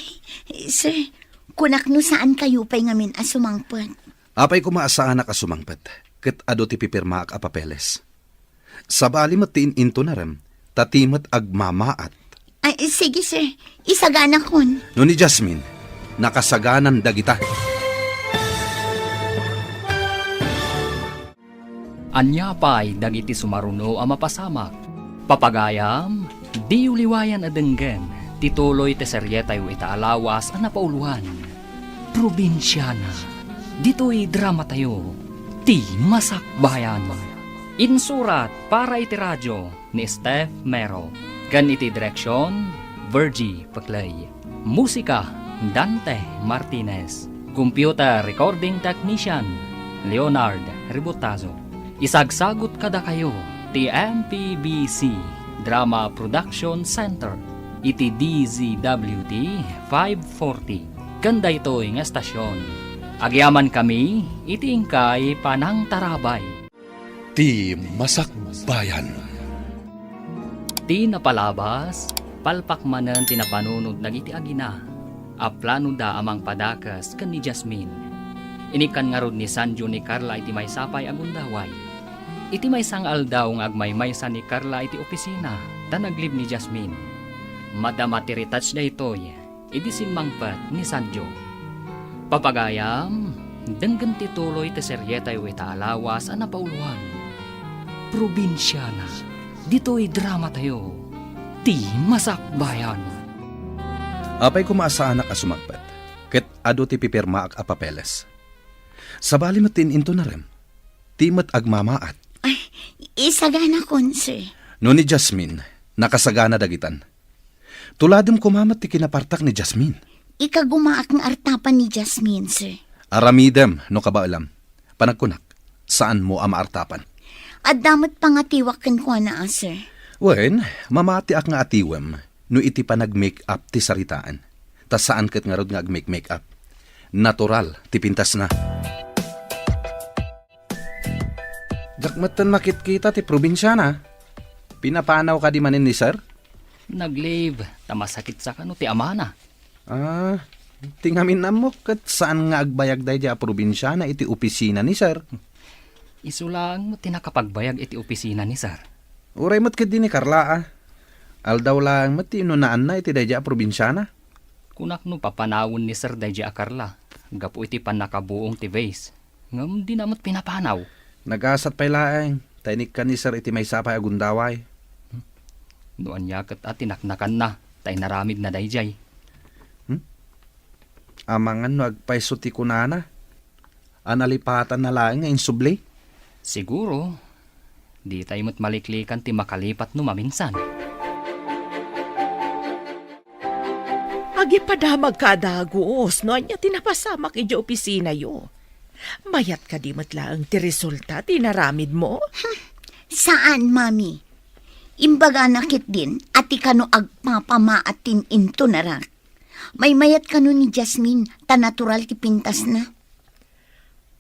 sir, kunak no saan kayo pay ngamin a sumangpet. Apay koma a saanak a sumangpet, ket adu ti pipirmaak a papeles. Sabali met ti in-intonarem, ta ti met agmamaat. Ay, sige, sir. Isaganakon. No ni Jasmine, nakasaganan dagita. Ania pay dagiti sumaruno a mapasamak? Papagayam, diyo liwayan a denggen ti tuloy ti serietayo ita a lawas a napauluan, Probinsiana. Ditoy dramatayo, Ti Masakbayan. Insurat para iti radio ni Steph Mero, ken iti direksion, Virgie Peclay. Musika, Dante Martinez. Computer recording technician, Leonard Ributazo. Isagsagut kadakayo ti M P B C Drama Production Center iti D Z W T five forty. Ken daytoy nga estasion, agyamankami iti inkay panangtarabay. Ti Masakbayan. Ti napalabas, palpak manen ti napanunot dagiti agina a planoda a mangpadakes ken ni Jasmine. Inikkan ngarud ni Sanjo ni Carla iti maysa pay a gundaway. Iti maysa nga aldaw nga agmaymaysa ni Carla iti opisina, Ta naglib ni Jasmine. Madama ti retouch daytoy idi simmangpet ni Sanjo. Papagayam, denggem ti tuloy ti serietayo ita a lawas a napauloan. Probinsiana, ditoy dramatayo, ti masakbayan. Apay koma a saanak a sumangpet, ket adu ti pipirmaak a papeles. Sabali met ti in-intunarem, ti met agmamaat. Ay, isaganakon, sir. No ni Jasmine, nakasagana dagitan. Tuladem koma met ti kinapartak ni Jasmine. Ikagumaak nga artapan ni Jasmine, sir. Aramidem no kabaelam. Panagkunak, saanmo a maartapan. Adda met pangatiwak kenkuana, a, sir. Wen, mamatiak nga atiwem no iti panag-make-up ti saritaan. Ta saan ket ngarud nga agmake-make-up. Natural ti pintasna. Diak metten makitkita ti probinsiana. Pinapanawka di manen ni sir? Nag-leave, ta masakit sa kano ti amana. Ah, ti ngamin ammok ket saan nga agbayag daydiay a probinsiana iti opisina ni sir. Isu laeng met ti nakapagbayag iti opisina ni sir. Uray met ketdi ni Carla, a. Aldaw laeng met ti inunaanna iti daydiay a probinsiana. Kunak no papanawen ni sir daydiay a Carla, gapu iti pannakabuong ti vase. Ngem dina met pinapanaw. Nagasat pay laeng, ta inikkan ni sir iti maysa pay a gundaway. No ania ket a tinaknakanna, ta inaramidna daydiay. Hmm? Amangan no agpayso ti kunana. A nalipatanna laeng nga insubli? Siguro, ditay met maliklikan ti makalipat no maminsan. Agipadamagka a dagus no ania ti napasamak idiay opisinayo. Mayat kadi met laeng ti resulta ti inaramidmo? Hmm, saan, Mami. Imbagana ketdin a ti kano agpapamaat ti in-intunarak. Maymayat kano ni Jasmine, ta natural ti pintasna.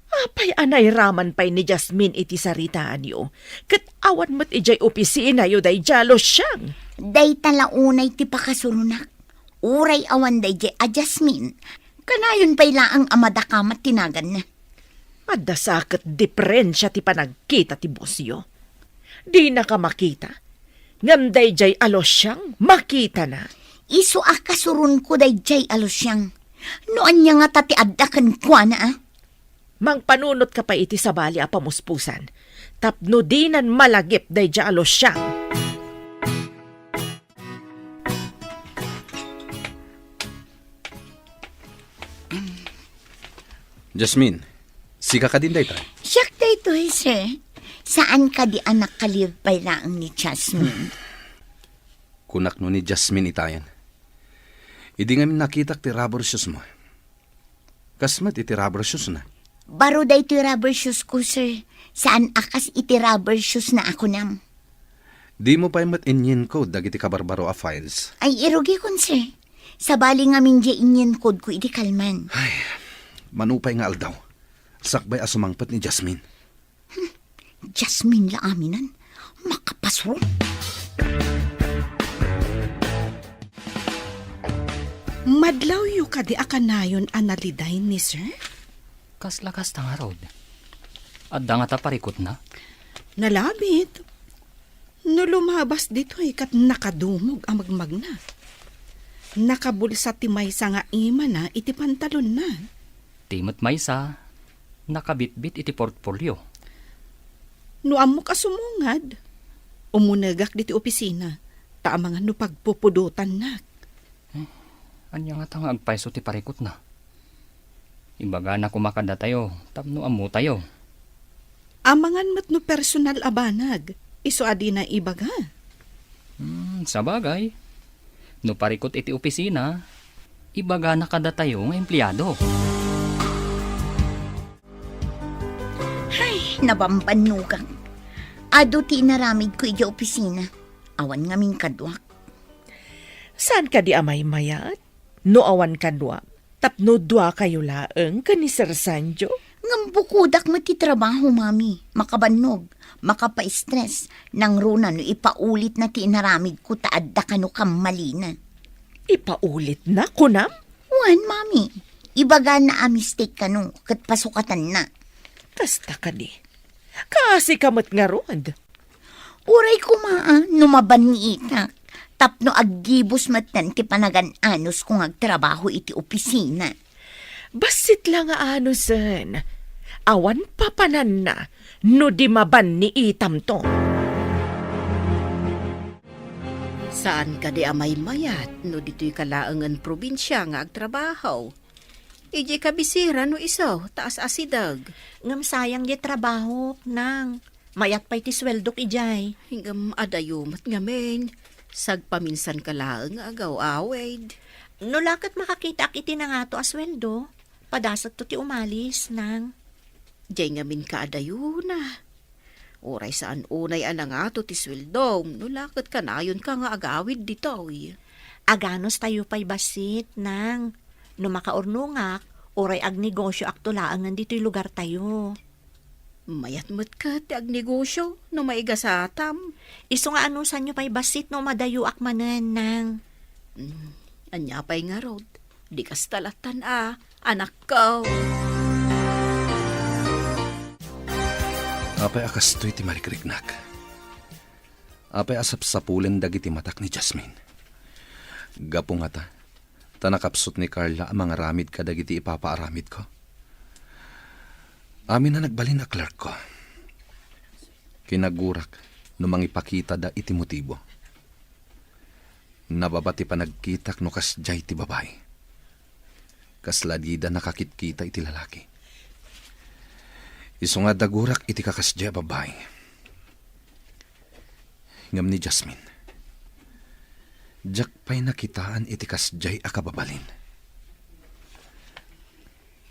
Apay a nairaman pay ni Jasmine iti saritaanyo, ket awan met idiay opisinayo daydiay a Luciang? Dayta la unay ti pakasuronak. Uray awan daydiay a Jasmine, kanayon pay laeng a madakamat ti naganna. Adda sa ket diferensia ti panagkita ti bosyo. Dinaka makita, ngem daydiay a Luciang makitana. Isu a kasuronko daydiay a Luciang. No ania ngata ti adda kenkuana, a? Mangpanunotka pay iti sabali a pamuspusan, tapno dinan malagip daydiay a Luciang. Jasmine, sika kadin dayta? Siak daytoy, sir. Saan kadi a nakalive pay laeng ni Jasmine? Kunak no ni Jasmine itayen. Idi ngamin nakitak ti rubber shoes mo. Kas met iti rubber shoes na. Baro daytoy rubber shoes ko, sir. Saan a kas iti rubber shoes na a kunam. Dimo pay met inyen-code dagiti kabarbaro a files? Ay, irugikon, sir. Sabali ngamin diay inyen-code ko idi kalman. Ay, mano pay nga aldaw, sakbay a sumangpet ni Jasmine. Hmm, Jasmine la aminan. Makapasro. Madlawyo kadi a kanayon a naliday ni sir? Kasla kasta ngarud. Adda ngata parikutna? Nalabit. No lumabas ditoy ket nakadumog a magmagna. Nakabulsa ti maysa nga imana iti pantalonna. Ti met maysa, nakabitbit iti portfolio. No ammok a sumungad, umunegak ditoy opisina, ta amangan no pagpupudotannak. Eh, ania ngata nga agpayso ti parikutna? Ibagana koma kadatayo tapno ammotayo. Amangan met no personal a banag, isu a dina ibaga. Hmm, sabagay. No parikut iti opisina, ibagana kadatayo nga empleado. Ay, nabambannogak. Adu ti inaramidko idiay opisina. Awan ngamin kaduak. Saan kadi a maymayat? No awan kaduak, tapno duakayo laeng ken ni Sir Sanjo? Ngem bukodak met ti trabaho, Mami. Makabannog, makapaistres, nangruna no ipaulitna ti inaramidko ta adda kano kammalina. Ipaulitna, kunam? Wen, Mami. Ibagana a mistake kano, ket pasukatanna. Kasta kadi. Kaasika met ngarud. Uray koma, ah, no mabanniitak, tapno aggibus metten ti panagan-anusko nga agtrabaho iti opisina. Bassit la nga anusen. Awan papananna no di mabanniitamto. Saan kadi a maymayat no ditoy ka laengen probinsia nga agtrabaho? Idiay kabisera no isu, taas asideg. Ngem sayang diay trabahok, nang. Mayat pay ti sueldok idiay. Ngem adayo met ngamin. Sagpaminsan ka laeng nga agaw-awid. No la ket makakitaak iti nangato a sueldo, padasekto ti umalis, nang. Diay ngamin ka adayona. Uray saan unay a nangato ti sueldom, no la ket kanayonka nga agawid ditoy. Aganos tayo pay bassit, nang. No makaurnongak, uray agnegosioakto laengen ditoy lugartayo. Mayat met ket ti agnegosio no maigasatam. Isu nga anusanyo pay bassit no madayoak manen, nang. Mm, ania pay ngarud? Di kasta lattan a, anakko. Apay a kastoy ti marikriknak? Apay a sapsapulen dagiti matak ni Jasmine? Gapu ngata, ta nakapsut ni Carla a mangaramid kadagiti ipapaaramidko. Amin a nagbalin a clerkko. Kinagurak no mangipakitada iti motibo. Nababa ti panagkitak no kasdiay ti babai. Kasla dida nakakitkita iti lalaki. Isu nga dagurak iti kakasdiay a babai. Ngem ni Jasmine, diak pay nakitaan iti kasdiay a kababalin.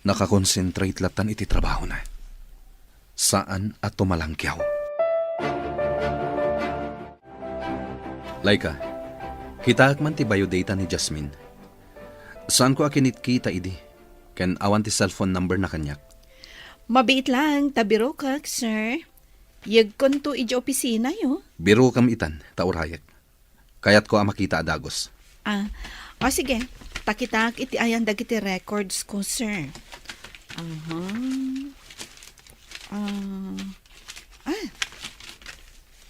Nakakonsentrate lattan iti trabahona. Saan a tumalangkiaw. Laika, kitaek man ti biodata ni Jasmine. Saanko a kinitkita idi, ken awan ti cellphone number na kaniak. Mabiit laeng ta birokak, sir. Yegkonto iti opisinayo. Birokam itan, ta urayek. Kayatko a makita a dagus. Ah, o sige. Pakitaak iti ayan dagiti records ko, sir. Aha. Ah. Ah.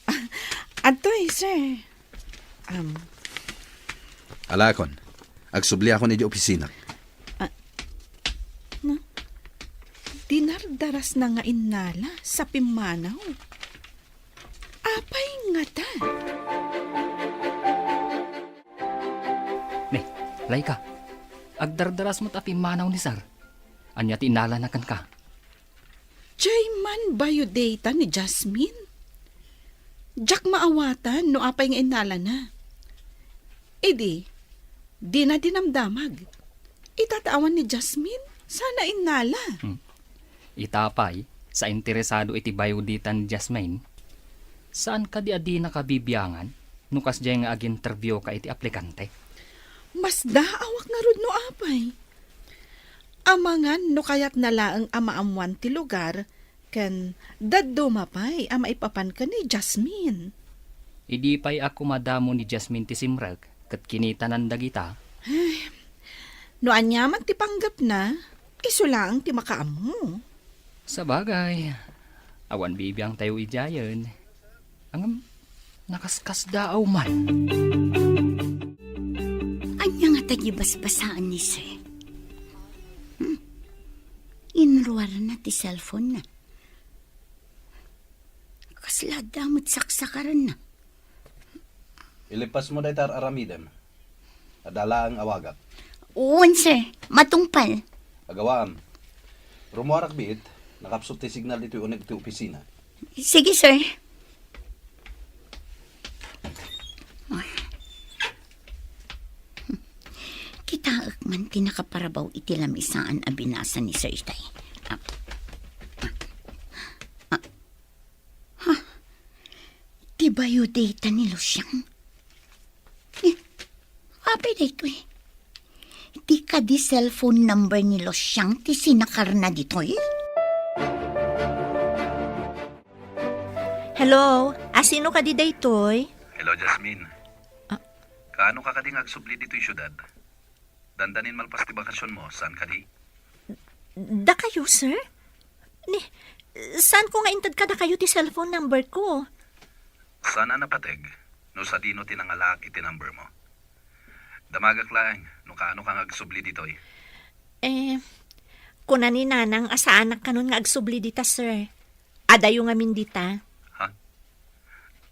Ah, adtoy, sir. Um. Alakon. Agsubliakon iti opisina. Ah. Na? Dinardarasna nga innala sa pimmanaw. Apay ngata? Ne, Laika, agdardaras met a pimmanaw ni Sir. Ania ti innalana kenka? Diay man biodata ni Jasmine? Diak maawatan no apay nga innalana. Idi, dina dinamdamag. Ita ta awan ni Jasmine, saan a innala. Hmm. Ita pay, sa interesado iti biodata ni Jasmine, saan kadi a dinaka bibiangan no kasdiay nga ag-interviewka iti aplikante? Masdaawak ngarud no apay. Amangan no kayatna laeng a maammuan ti lugar ken dadduma pay a maipapan ken ni Jasmine. Idi pay a kumadamo ni Jasmine ti simrek ket kinitanan dagita. Ay, no aniaman ti panggepna, isu laeng ti makaammo. Sabagay, awan bibiangtayo idiayen. Ngem, nakaskasdaaw man. Ania ngata ti basbasaan ni Sir? Hmm? Inruarna ti cellphone na. Kasla adda met saksakarenna. Ilipasmo dayta ar-aramidem. Adda laeng awagak. Wen, sir. Matungpal. Agawaam. Rumuarak biit, nakapsut ti signal ditoy uneg ti opisina. Sige, sir. Kitaek man ti nakaparabaw iti lamisaan a binasa ni Sir itay. Ah, ah, ah. Ha? Ti biodata ni Lucian? Eh, apay daytoy? Ti kadi cellphone number ni Lucian ti sinakarna ditoy? Hello, asino kadi daytoy? Hello, Jasmine. Ah. Kaano ka kadi nga agsubli ditoy siudad? Dandanin malpas ti bakasionmo, saan kadi? Dakayo, sir? Ni, saan ko nga inted kadakayo ti cellphone number ko? Saan a napateg no sadino ti nangalaak iti number mo. Damagak laeng no kaano ka nga agsubli ditoy. Eh, kuna ni Nanang a saanak kanon nga agsubli dita, sir. Adayo ngamin dita. Ha?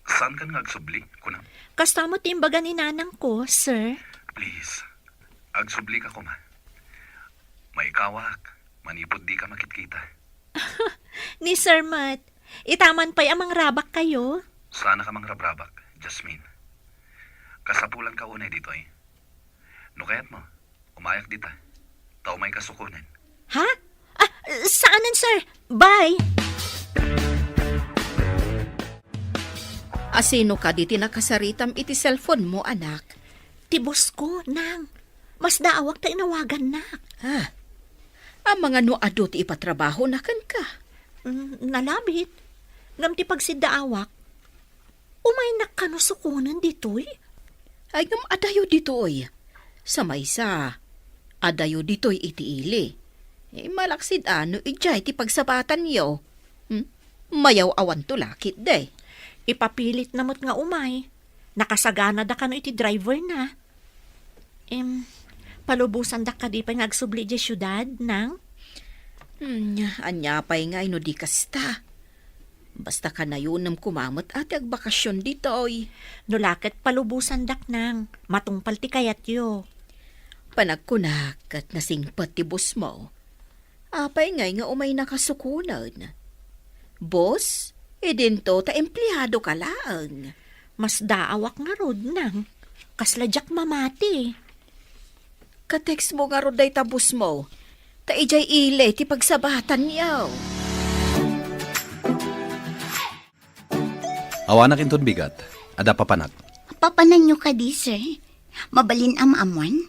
Saan kan nga agsubli, kunam? Kasta met ti imbaga ni Nanang ko, sir. Please, agsubli ka koma. Maikawak, manipud di ka makitkita. Ni Sir Matt, itaman pay a mangrabak kayo? Saan ka mangrabrabak, Jasmine. Kasapulan ka unay ditoy. No kayat mo, umayak dita. Ta umay ka sukonen. Ha? Ah, saanen, sir. Bye! Asino kadi ti nakasaritam iti cellphone mo, anak? Ti boss ko, nang. Masdaawak ta inawagannak. Ah, amangan no adu ti ipatrabahona kenka? Mm, nalabit. Ngem ti pagsiddaawak, umaynak kano sukonen ditoy? Ay, ngem adayo ditoy. Sa maysa, adayo ditoy iti ili. Eh, malaksid a no idiay ti pagsabatanyo. Hmm? Mayaw-awanto la ketdi. Ipapilitna met nga umay. Nakasaganada kano iti driver na. Em, palubosandak kadi pay nga agsubli idiay siudad, nang? Hmm, ania pay ngay no di kasta? Basta kanayonem koma met a ti agbakasyon ditoy. No la ket palubosandak, nang. Matungpal ti kayatyo. Panagkunak ket nasingpet ti boss mo. Apay ngay nga umaynaka sukonen? Boss, idinto ta empleado ka laeng. Masdaawak ngarud, nang. Kasla diak mamati. Ka-text mo ngarud dayta boss mo, ta idiay ili ti pagsabatanyo. Awanak inton bigat. Adda papanak. Papananyo kadi, sir? Mabalin a maammoan?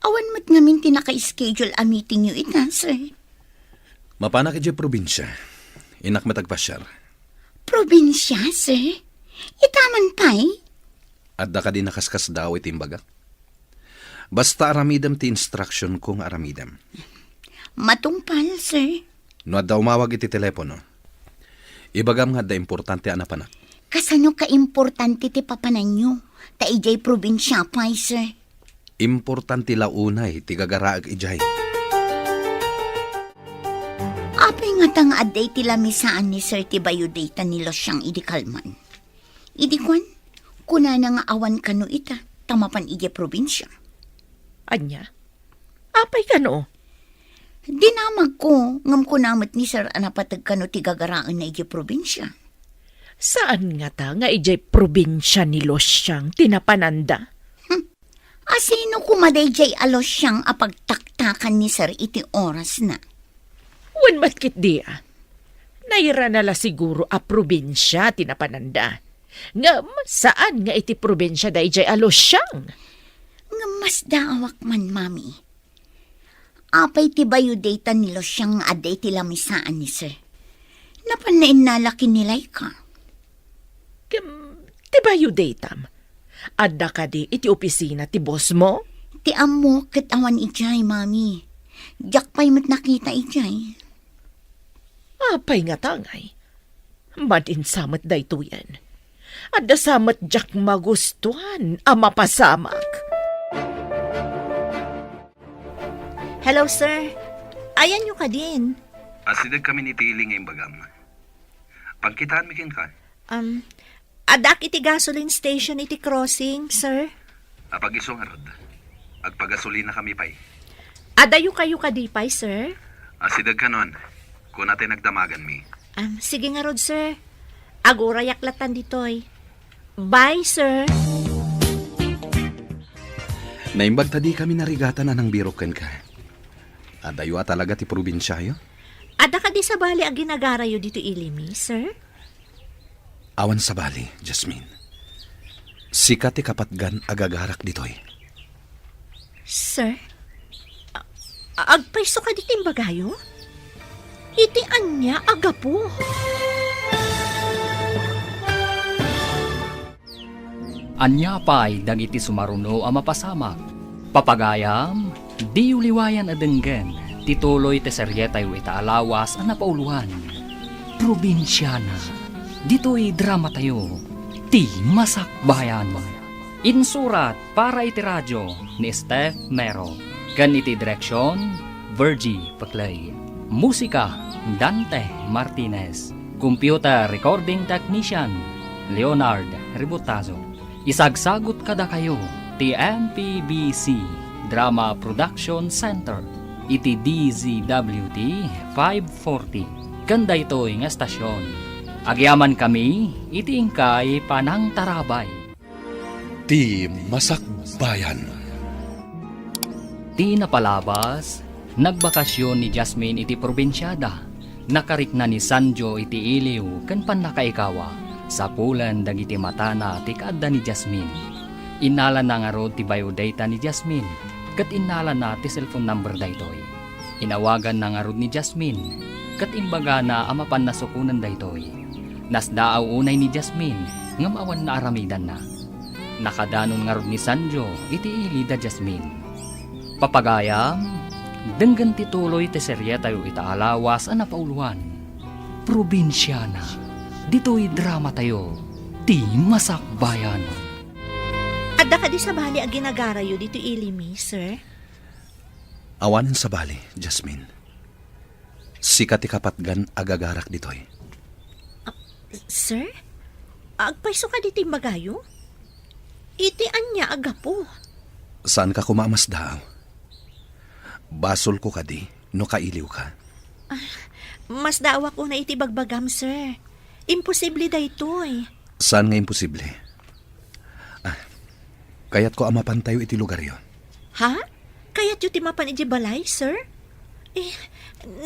Awan met ngamin ti naka-schedule a meetingyo ita, sir. Mapanak idiay probinsia. Innak met agpasiar. Probinsia, sir? Itaman pay? Adda kadi nakaskasdaaw iti imbagak? Basta aramidem ti instruction ko nga aramidem. Matungpal, sir. No adda umawag iti telepono, ibagam nga adda importante a napanak. Kasano kaimportante ti papananyo? Ta idiay probinsia pay, sir. Importante la unay ti gagaraek idiay. Apay ngata nga adda iti lamisaan ni sir ti biodata ni Luciang idi kalman? Idi kuan, kunana nga awan kano ita, ta mapan idiay probinsia. Ania? Apay kano? Dinamagko, ngem kuna met ni sir a napateg kano ti gagaraenna idiay probinsia. Saan ngata nga idiay probinsia ni Luciang ti napananda? Hmm. Asino koma daydiay a Luciang a pagtaktakan ni sir iti orasna? Wen met ketdi a. Nairana la siguro a probinsia ti napananda. Ngem saan nga iti probinsia daydiay a Luciang? Ngem masdaawak man, Mami. Apay ti biodata ni Luciang nga adda iti lamisaan ni sir? Napanna innala ken ni Laika. Ken ti biodatam, adda kadi iti opisina ti boss mo? Ti ammok ket awan idiay, Mami. Diak pay met nakita idiay. Apay ngata ngay? Madin sa met daytoyen. Adda sa met diak magustuan a mapasamak. Hello, sir. Ayanyo kadin? Asideg kami ni Tili nga imbagam. Pagkitaanmi kenka. Um, addak iti gasoline station iti crossing, sir. Apag-isu ngarud. Agpagasolina kami pay. Adayo kayo kadi pay, sir? Asideg kanon. Kuna ti nagdamaganmi. Um, sige ngarud, sir. Agurayak latan ditoy. Bye, sir. Naimbag ta di kami narigatan a nangbirok kenka. Adayo a talaga ti probinsiayo? Adda kadi sabali a ginagarayo ditoy ilimi, sir? Awan sabali, Jasmine. Sika ti kapatgan a gagarak ditoy. Sir? A-, agpayso kadi ti imbagayo? Iti ania a gapu? Ania pay dagiti sumaruno a mapasamak? Papagayam, diyo liwayan a denggen ti tuloy ti serietayo ita a lawas a napauloan, Probinsiana. Ditoy dramatayo, Ti Masakbayan. Insurat para iti radio ni Steph Mero. Ken iti direksyon, Virgie Peclay. Musika, Dante Martinez. Computer recording technician, Leonard Ributazo. Isagsagut kadakayo ti M P B C Drama Production Center iti D Z W T five forty. Ken daytoy nga estasyon, agyamankami iti inkay panangtarabay. Ti Masakbayan. Ti napalabas, nagbakasyon ni Jasmine iti probinsiada. Nakarikna ni Sanjo iti iliw ken pannakaikawa, sapulen dagiti matana ti kaadda ni Jasmine. Innalana ngarud ti biodata ni Jasmine, ket innalana ti cellphone number daytoy. Inawaganna ngarud ni Jasmine, ket imbagana a mapanna sukonen daytoy. Nasdaaw unay ni Jasmine ngem awan naaramidanna. Nakadanon ngarud ni Sanjo iti ili da Jasmine. Papagayam, denggen ti tuloy ti serietayo ita a lawas a napauluan. Probinsiana, ditoy dramatayo, Ti Masakbayan. Adda kadi sabali a ginagarayo ditoy ili mi, sir? Awanen sabali, Jasmine. Sika ti kapatgan a gagarak ditoy. Ah, sir? Agpayso kadi ti imbagayo? Iti ania a gapu? Saanka koma a masdaaw? Basolko kadi no kailiwka. Ah, masdaawak unay iti bagbagam, sir. Imposible daytoy. Saan nga imposible? Ah, kayatko a mapantayo iti lugaryo. Ha? Kayatyo ti mapan idiay balay, sir? Eh,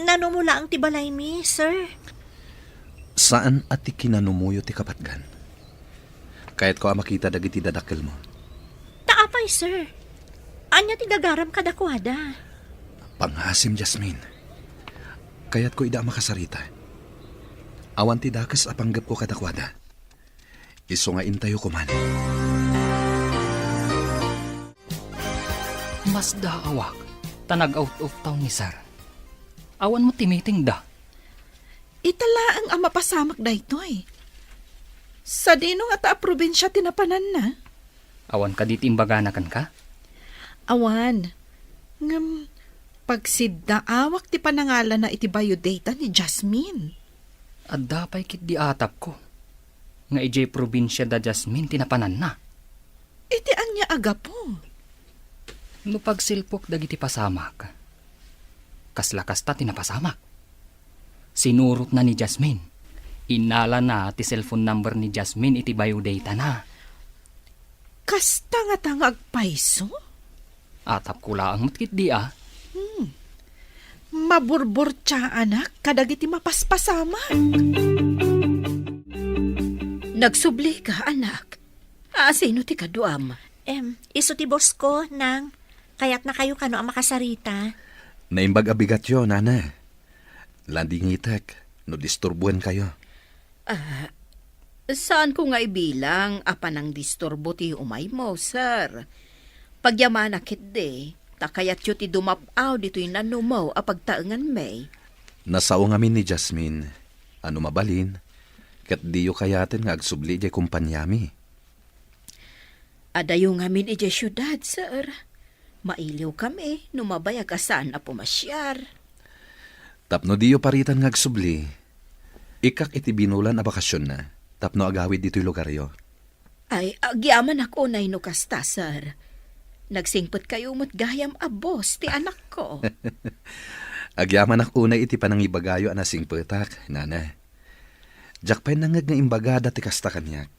nanumo laeng ti balaymi, sir. Saan a ti kinanumoyo ti kapatgan. Kayatko a makita dagiti dadakkelmo. Ta apay, sir? Ania ti gagaram kadakuada? Pangngaasim, Jasmine. Kayatko ida a makasarita. Awan ti dakes a panggepko kadakuada. Isu nga intayo koman. Masdaawak, ta nag-out of town ni Sir. Awan met ti meeting da. Ita laeng a mapasamak daytoy. Sadino ngata a probinsia ti napananna? Awan kadi ti imbagana kenka? Awan. Ngem, pagsiddaawak ti panangalana iti biodata ni Jasmine. Adda pay ketdi atapko nga idiay probinsia da Jasmine ti napananna. Iti ania a gapu? No pagsilpok dagiti pasamak, kasla kasta ti napasamak. Sinurotna ni Jasmine. Innalana ti cellphone number ni Jasmine iti biodatana. Kasta ngata nga agpayso? Atapko laeng met ketdi a. Hmm. Maburburtiaanak kadagiti mapaspasamak. Nagsubli ka, anak. Asino ti kaduam? Em, isu ti boss ko, Nang. Kayatna kayo kano a makasarita. Naimbag a bigatyo, Nana. Landingitek no disturboen kayo. Ah, saanko nga ibilang a panangdisturbo ti umaymo, sir. Pagyamanak ketdi, ta kayatyo ti dumap-aw ditoy nanumo a pagtaenganmi. Nasao ngamin ni Jasmine a no mabalin, ket diyo kayaten nga agsubli idiay kompaniami. Adayo ngamin idiay siudad, sir. Mailiwkami no mabayag a saan a pumasiar. Tapno diyo paritan nga agsubli, ikkak iti binulan a bakasionna tapno agawid ditoy lugaryo. Ay, agyamanak unay no kasta, sir. Nagsingpetkayo met gayam a boss ti anakko. Agyamanak unay iti panangibagayo a nasingpetak, Nana. Diak pay nangngeg nga imbagada ti kasta kaniak.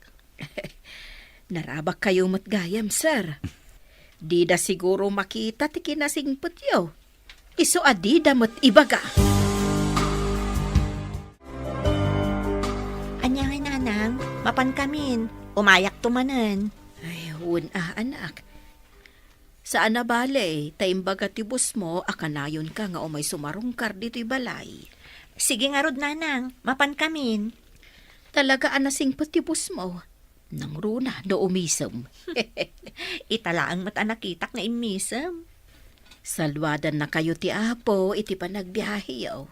Narabakkayo met gayam, sir. Dida siguro makita ti kinasingpetyo. Isu a dida met ibaga. Ania ngay, Nanang? Mapankamin. Umayakto manen. Ay, wen a, anak. Saan a bale, ta imbaga ti boss mo a kanayonka nga umay sumarungkar ditoy balay. Sige ngarud, Nanang, mapankamin. Talaga a nasingpet ti boss mo. Nangruna no umisem. Ita laeng met a nakitak nga immisem. Saluadannakayo ti Apo iti panagbiaheyo.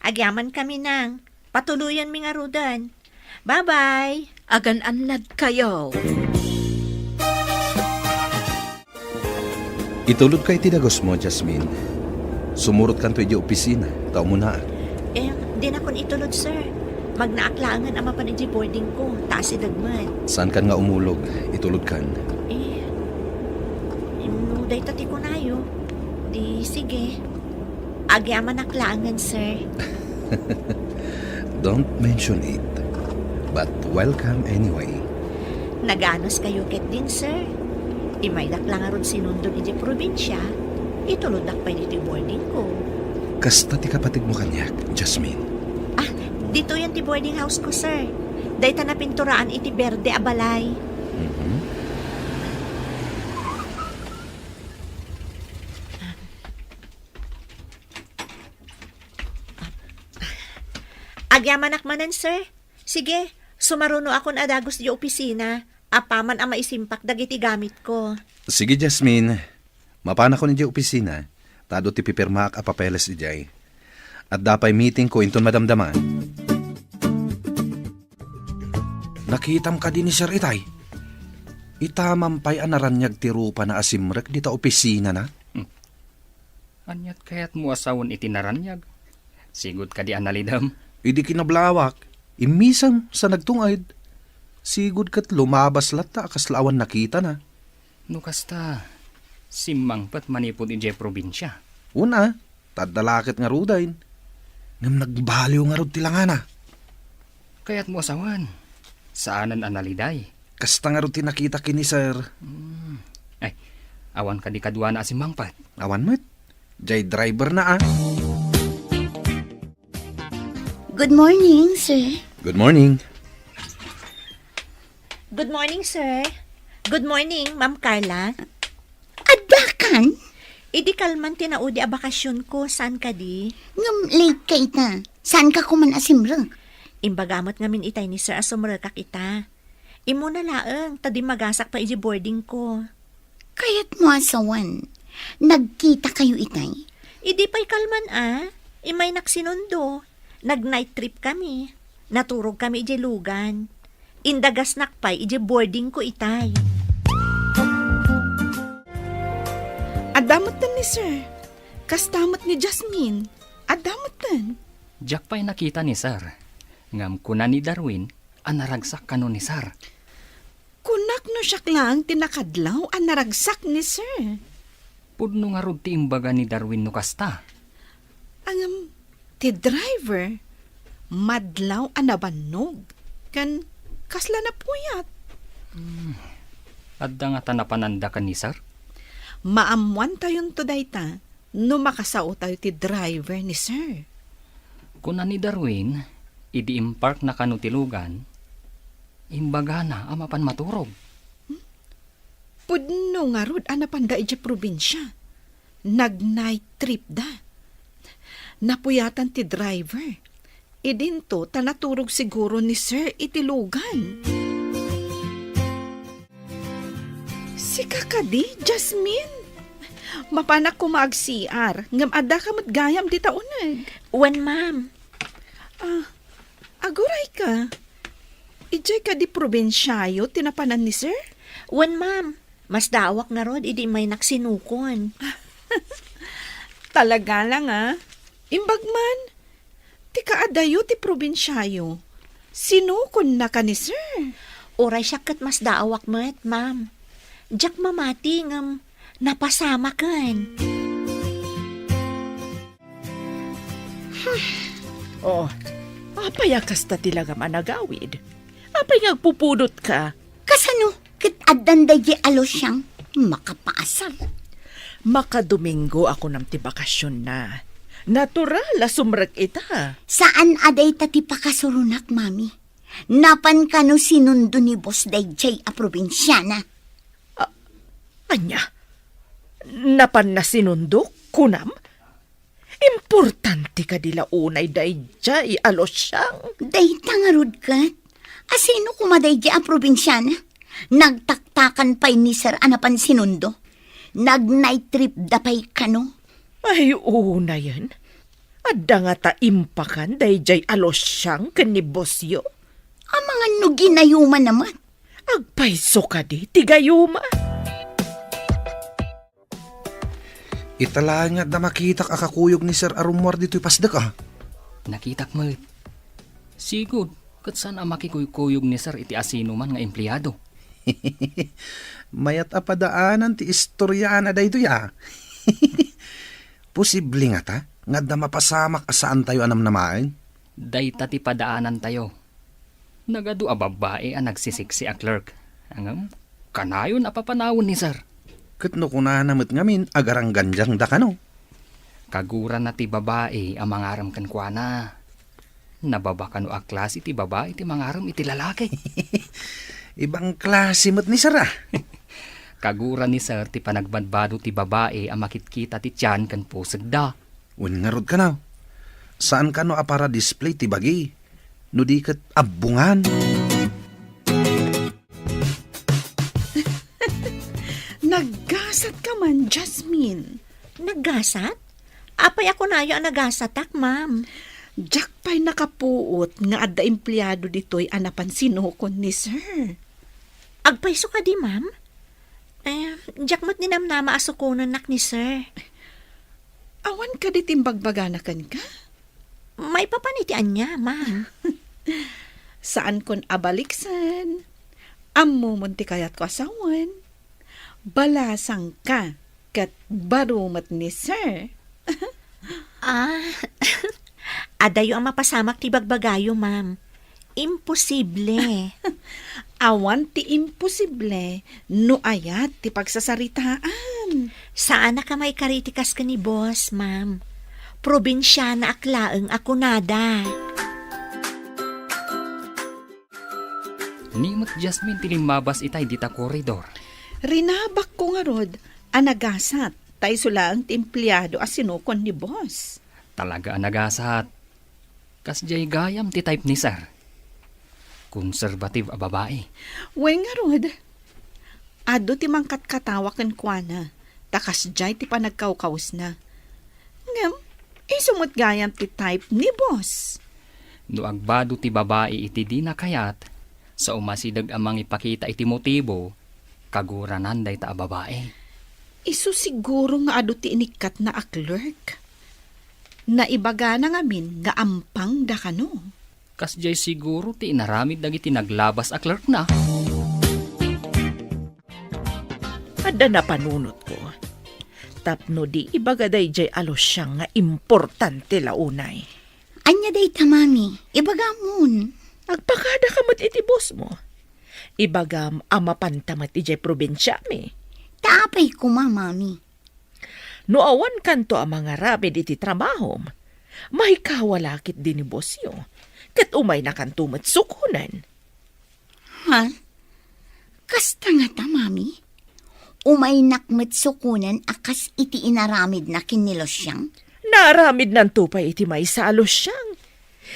Agyamankami, Nang. Patuloyenmi ngaruden. Bye-bye! Agan-annad kayo. Itulodka iti dagusmo, Jasmine. Sumurotkanto idiay opisina, ta umunaak. Eh, dinakon itulod, sir. Magnaak laengen a mapan idiay boarding ko, ta asideg met. Saankan nga umulog, itulodkan. Eh, no dayta ti kunayo, di sige. Agyamanak laengen, sir. Don't mention it. But welcome anyway. Naganos kayo ketdin, sir. Imaydak la ngarud sinundon idiay probinsia, ituloddak pay ditoy boarding ko. Kasta ti kapateg mo kaniak, Jasmine. Ah, ditoyen ti boarding house ko, sir. Dayta napinturaan iti berde a balay. Mhm. Agyamanak manen, sir. Sige, sumarunoakon a dagus idiay opisina, apaman a maisimpak dagiti gamitko. Sige, Jasmine. Mapanakon idiay opisina, ta adu ti pipirmaak a papeles idiay. Adda pay meetingko inton madamdama. Nakitam kadi ni Sir itay? Itamam pay a naraniag ti rupana a simrek dita opisinana? Hmm. Aniat kayatmo a sawen iti naraniag? Sigud kadi a nalidem? Idi kinablawak, immisem sa nagtunged. Sigud ket lumabas latta a kasla awan nakitana. No kasta, simmangpet manipud idiay probinsia. Una, ta adda la ket ngaruden. Ngem nagbaliw ngarud ti langana. Kayatmo a sawen, saanen a naliday. Kasta ngarud ti nakita ken ni Sir. Hmm. Ay, awan kadi kaduana a simmangpet? Awan met. Jay driver na, ah. Good morning, sir. Good morning. Good morning, sir. Good morning, Ma'am Carla. Addakan? Idi kalman ti naudi a bakasionko, saan kadi? Ngem late ka ita. Saan ka kuman a simrek? Imbaga met ngamin itay ni sir a sumrekak ita. Immuna laeng, ta dimmagasak pay idiay boarding ko. Kayatmo a sawen, nagkita kayo itay? Idi pay kalman a, imaynak sinundo. Nag-night trip kami. Naturog kami idiay lugan. Indagasnak pay idiay boarding ko itay. Adda metten ni Sir. Kasta met ni Jasmine. Adda metten. Diak pay nakita ni Sir. Ngem kuna ni Darwin a naragsak kano ni Sir. Kunak no siak laeng ti nakadlaw a naragsak ni Sir. Pudno ngarud ti imbaga ni Darwin no kasta. Ngem ti driver, madlaw a nabannog, ken kasla napuyat. Hmm. Adda ngata napananda ken ni Sir? Maammoantayonto dayta no makasaotayo ti driver ni Sir. Kuna ni Darwin, idi imparkna kano ti lugan, imbagana a mapan maturog. Hmm? Pudno ngarud a napanda idiay probinsia. Nag-night trip da. Napuyatan ti driver. Idinto ta naturog siguro ni Sir iti lugan. Sika kadi, Jasmine? Mapanak koma ag-C R, ngem addaka met gayam dita uneg. Wen, ma'am. Ah, aguray ka. Idiay kadi probinsiayo ti napanan ni Sir? Wen, ma'am. Masdaawak ngarud idi immaynak sinukon. Talaga lang, ah. Imbag man, ti kaadayo ti probinsiayo. Sinukonnaka ni Sir? Uray siak ket masdaawak met, ma'am. Diak mamati ngem napasamaken. Oh, apay a kasta ti langam a nagawid? Apay nga agpupudotka? Kasano ket addan daydiay a Luciang makapaasar? Makadomingo a kunam ti bakasionna. Natural a sumrek ita. Saan a dayta ti pakasuronak, Mami. Napan kano sinundo ni Boss daydiay a probinsiana. A-, ania? Napanna sinundo, kunam? Importante kadi la unay daydiay a Luciang? Dayta ngarud ket. Asino koma daydiay a probinsiana? Nagtaktakan pay ni Sir a napan sinundo. Nag-night trip da pay kano. Ay, unayen. Adda ngata impakan daydiay a Luciang ken ni bossyo? Amangan Ano ginayuma naman? Agpayso kadi ti gayuma. Ita laeng nga adda makitak a kakuyog ni Sir a rummuar ditoy pasdek, a. Nakitak met. Sigud, ket saan a makikuykuyog ni Sir iti asinoman nga empleyado. Mayat a padaanan ti istoriana daytoy, a. Posible ngata nga adda mapasamak a saantayo a namnamaen? Dayta ti padaanantayo. Nagadu a babbai a nagsisiksi a clerk. Ngem, kanayon a papanawen ni Sir. Ket no kunana met ngamin, agaranggandiangda kano? Kagurana ti babai a mangarem kenkuana. Nababa kano a klase ti babai ti mangarem iti lalaki. Ibang klase met ni Sir, a. Kagura ni Sir ti panagbadbado ti babai a makitkita ti tian ken pusegda. Wen ngarud kano, saan kano a para display ti bagi, no di ket abbungan? Naggasat ka man, Jasmine. Naggasat? Apay a kunayo a nagasatak, ma'am? Diak pay nakapuot nga adda empleyado ditoy a napan sinukon ni Sir. Agpayso kadi, ma'am? Eh, diak met ninamnama a sukonennak ni Sir. Awan kadi ti imbagbagana kenka? Maipapan iti ania, ma'am? Saankon a baliksen. Ammomon ti kayatko a sawen. Balasangka ket baro met ni Sir. Ah, adayo a mapasamak ti bagbagayo, ma'am. Imposible. Awan ti imposible no ayat ti pagsasaritaan. Saanak a maikari ti kas ken ni boss, ma'am. Probinsianaak laeng a kunada. Ni met Jasmine ti limmabas itay dita koridor. Rinabakko ngarud a nagasat ta isu laeng ti empleyado a sinukon ni boss. Talaga a nagasat. Kasdiay gayam ti type ni Sir. Conservative a babai. Wen ngarud, adu ti mangkatkatawa kenkuana, ta kasdiay ti panagkawkawesna. Ngem, isu met gayam ti type ni boss. No agbado ti babai iti dina kayat, sa umasideg a mangipakita iti motibo, kaguranan dayta a babai. Isu siguro nga adu ti inikkatna a clerk. Naibagana ngamin nga ampangda kano. Kasdiay siguro ti inaramid dagiti naglabas a clerkna. Adda napanunotko. Tapno di ibaga daydiay a Luciang nga importante la unay. Ania dayta, Mami? Ibagamon. Agpakadaka met iti bossmo. Ibagam a mapanta met idiay probinsiami. Ta apay koma, Mami? No awankanto a mangaramid iti trabahom, maikawa la ketdi ni bossyo, ket umaynakanto met sukonen. Ha? Kasta ngata, Mami? Umaynak met sukonen a kas iti inaramidna ken ni Luciang? Naaramidnanto pay iti maysa a Luciang.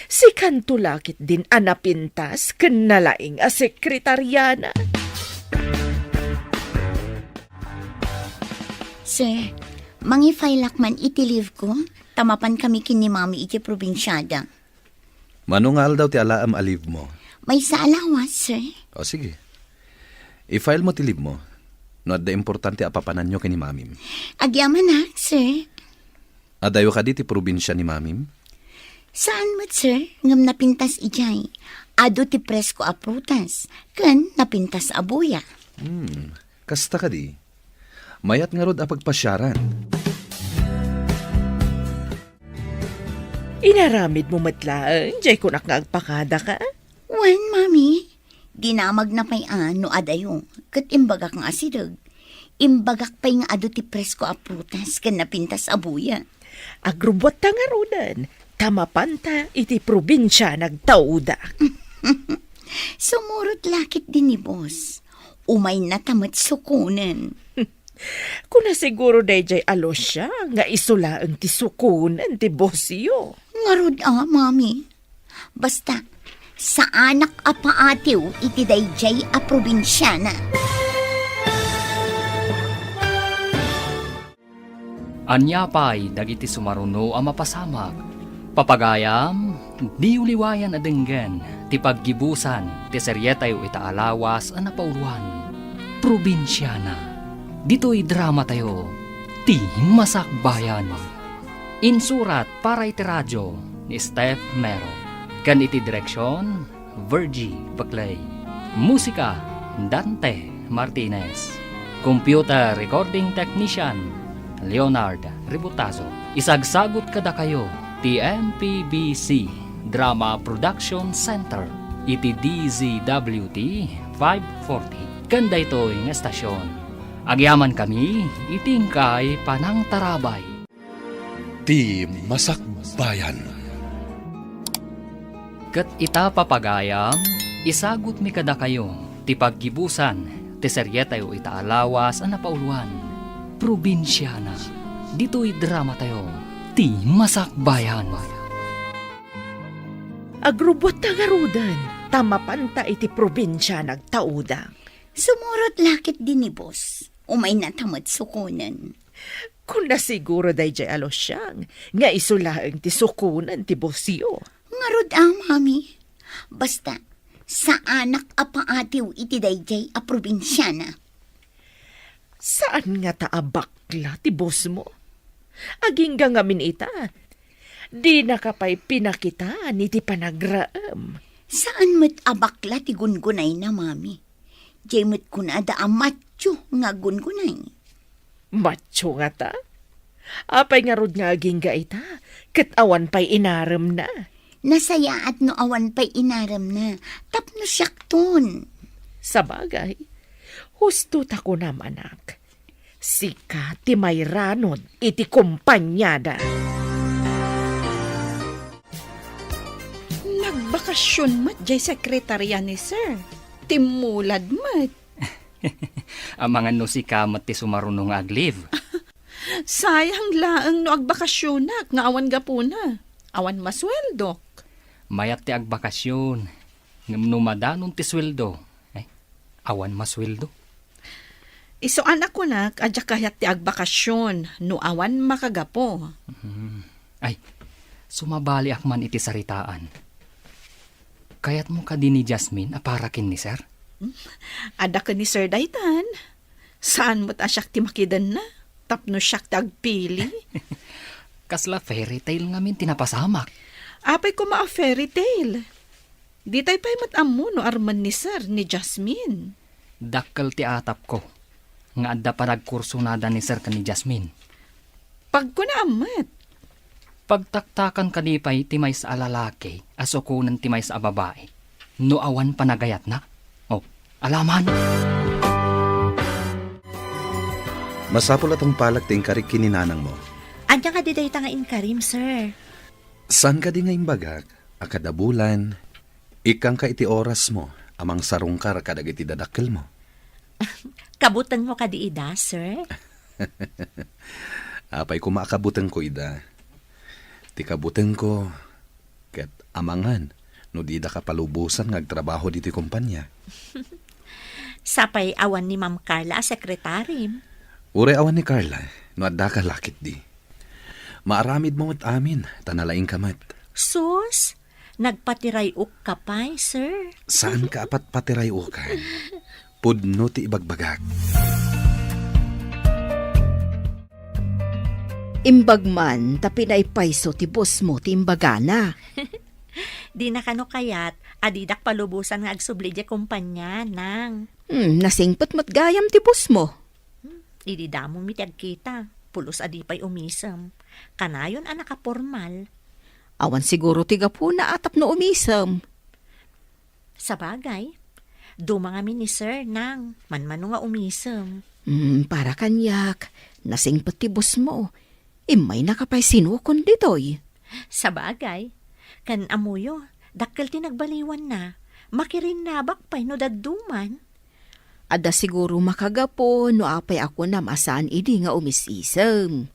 Sikanto la ketdin a napintas ken nalaing a sekretariana. Sir, mangi-fileak man iti leave ko, ta mapankami ken ni Mami iti probinsiada. Mano nga aldaw ti alaem a leave mo? Maysa a lawas, sir. O, sige. I-file mo ti leave mo. No adda importante a papananyo ken ni Mamim. Agyamanak, sir. Adayo kadi ti probinsia ni Mamim? Saan met, sir, ngem napintas idiay. Adu ti presko a prutas, ken napintas a buya. Hmm, kasta kadi. Mayat ngarud a pagpasiaran. Inaramid mo met laeng, jay kunak nga agpakada ka? Wen, Mami. Dinamagna pay a no adayo, ket imbagak nga asideg. Imbagak pay nga adu ti presko a prutas ken napintas a buya. Agrubbuatta ngaruden, ta mapanta iti probinsia nagtauda. Sumurot la ketdi ni boss. Umaynata met sukonen. Kuna siguro daydiay a Lucia nga isu laeng ti sukonen ti bossyo. Ngarud a, Mami. Basta, saanak a paatiw iti daydiay a probinsiana. Ania pay dagiti sumaruno a mapasamak? Papagayam, diyo liwayan a denggen ti paggibusan ti serietayo ita a lawas a napauluan, Probinsiana. Ditoy dramatayo, Ti Masakbayan. Insurat para iti radio ni Steph Mero. Ken iti direksion, Virgie Paclay. Musika, Dante Martinez. Computer recording technician, Leonard Ributazo. Isagsagut kadakayo ti M P B C Drama Production Center iti D Z W T five forty. Ken daytoy nga estasion, agyaman kami iti inkay panangtarabay. Ti Masakbayan. Ket ita, papagayam, isagutmi kadakayo ti paggibusan ti serietayo ita a lawas a napauluan, Probinsiana. Ditoy dramatayo, Ti Masakbayan. Agrubbuatta ngaruden, ta mapanta iti probinsia nagtauda. Sumurot la ketdi ni boss. Umaynata met sukonen. Kuna siguro daydiay a Luciang nga isu laeng ti sukonen ti bossyo. Ngarud a, mami. Basta, saanak a paatiw iti daydiay a probinsiana. Saan ngata a bakla ti bossmo? Agingga ngamin ita, dinaka pay pinakitaan iti panagraem. Saan met a bakla ti gungunayna, mami. Diay met kunada a macho nga gungunay. Macho ngata? Apay ngarud nga agingga ita, ket awan pay inaremna? Nasayaat no awan pay inaremna, tapno siakton. Sabagay, husto ta kunam, anak. Sika ti mairanod iti kompaniada. Nagbakasion met diay sekretaria ni Sir. Timmulad met. Amangan no sika met ti sumaruno nga ag-leave. Sayang laeng no agbakasionak nga awan gapuna. Awan masueldok. Mayat ti agbakasion, ngem no madanon ti sueldo, ay, awan masueldo. Isu a nakunak a diak kayat ti agbakasion no awan makagapu. Mhm. Ay, sumabaliak man iti saritaan. Kayatmo kadi ni Jasmine a para ken ni Sir? Hmm? Adda ken ni Sir daytan. Saan met a siak ti makidenna, tapno siak ti agpili. Kasla fairy tale ngamin ti napasamak. Apay koma a fairy tale? Ditay pay met ammo no armen ni Sir ni Jasmine. Dakkel ti atapko nga adda panagkursunada ni Sir ken ni Jasmine. Pagkunaam met. Pagtaktakan kadi pay ti maysa a lalaki a sukonen ti maysa a babai no awan panagayatna? Oh, alaman! Masapul a tungpalek ti inkarik ken ni nanangmo. Ania kadi dayta nga inkarim, sir? Saan kadi nga imbagak a kada bulan, ikkanka iti orasmo a mangsarungkar kadagiti dadakkelmo? Kabutengmo kadi ida, sir? Apay koma a kabutengko ida? Ti kabutengko, ket amangan no didaka palubosan nga agtrabaho ditoy kompania. Sapay awan ni Ma'am Carla a sekretarim. Uray awan ni Carla, no addaka la ketdi. Maaramidmo met amin, ta nalaingka met. Sus, nagpatiray-okka pay, sir. Saanka a patpatiray-okan? Pudno ti ibagbagak. Imbag man ta pinaipayso ti bossmo ti imbagana. Dina kano kayat a didak palubosan nga agsubli diay kompania, nang. Hmm, nasingpet met gayam ti bossmo. Hmm, idi damo mi ti agkita, pulos a di pay umisem. Kanayon a nakapormal. Awan siguro ti gapuna a tapno umisem. Sabagay, duma ngamin ni Sir, nang, manmano nga umisem. Hmm, para kaniak, nasingpet ti bossmo. Immaynaka pay sinukon ditoy. Sabagay, ken ammoyo, dakkel ti nagbaliwanna. Makirinnabak pay no dadduman. Adda siguro makagapu no apay a kunam a saan idi nga umis-isem.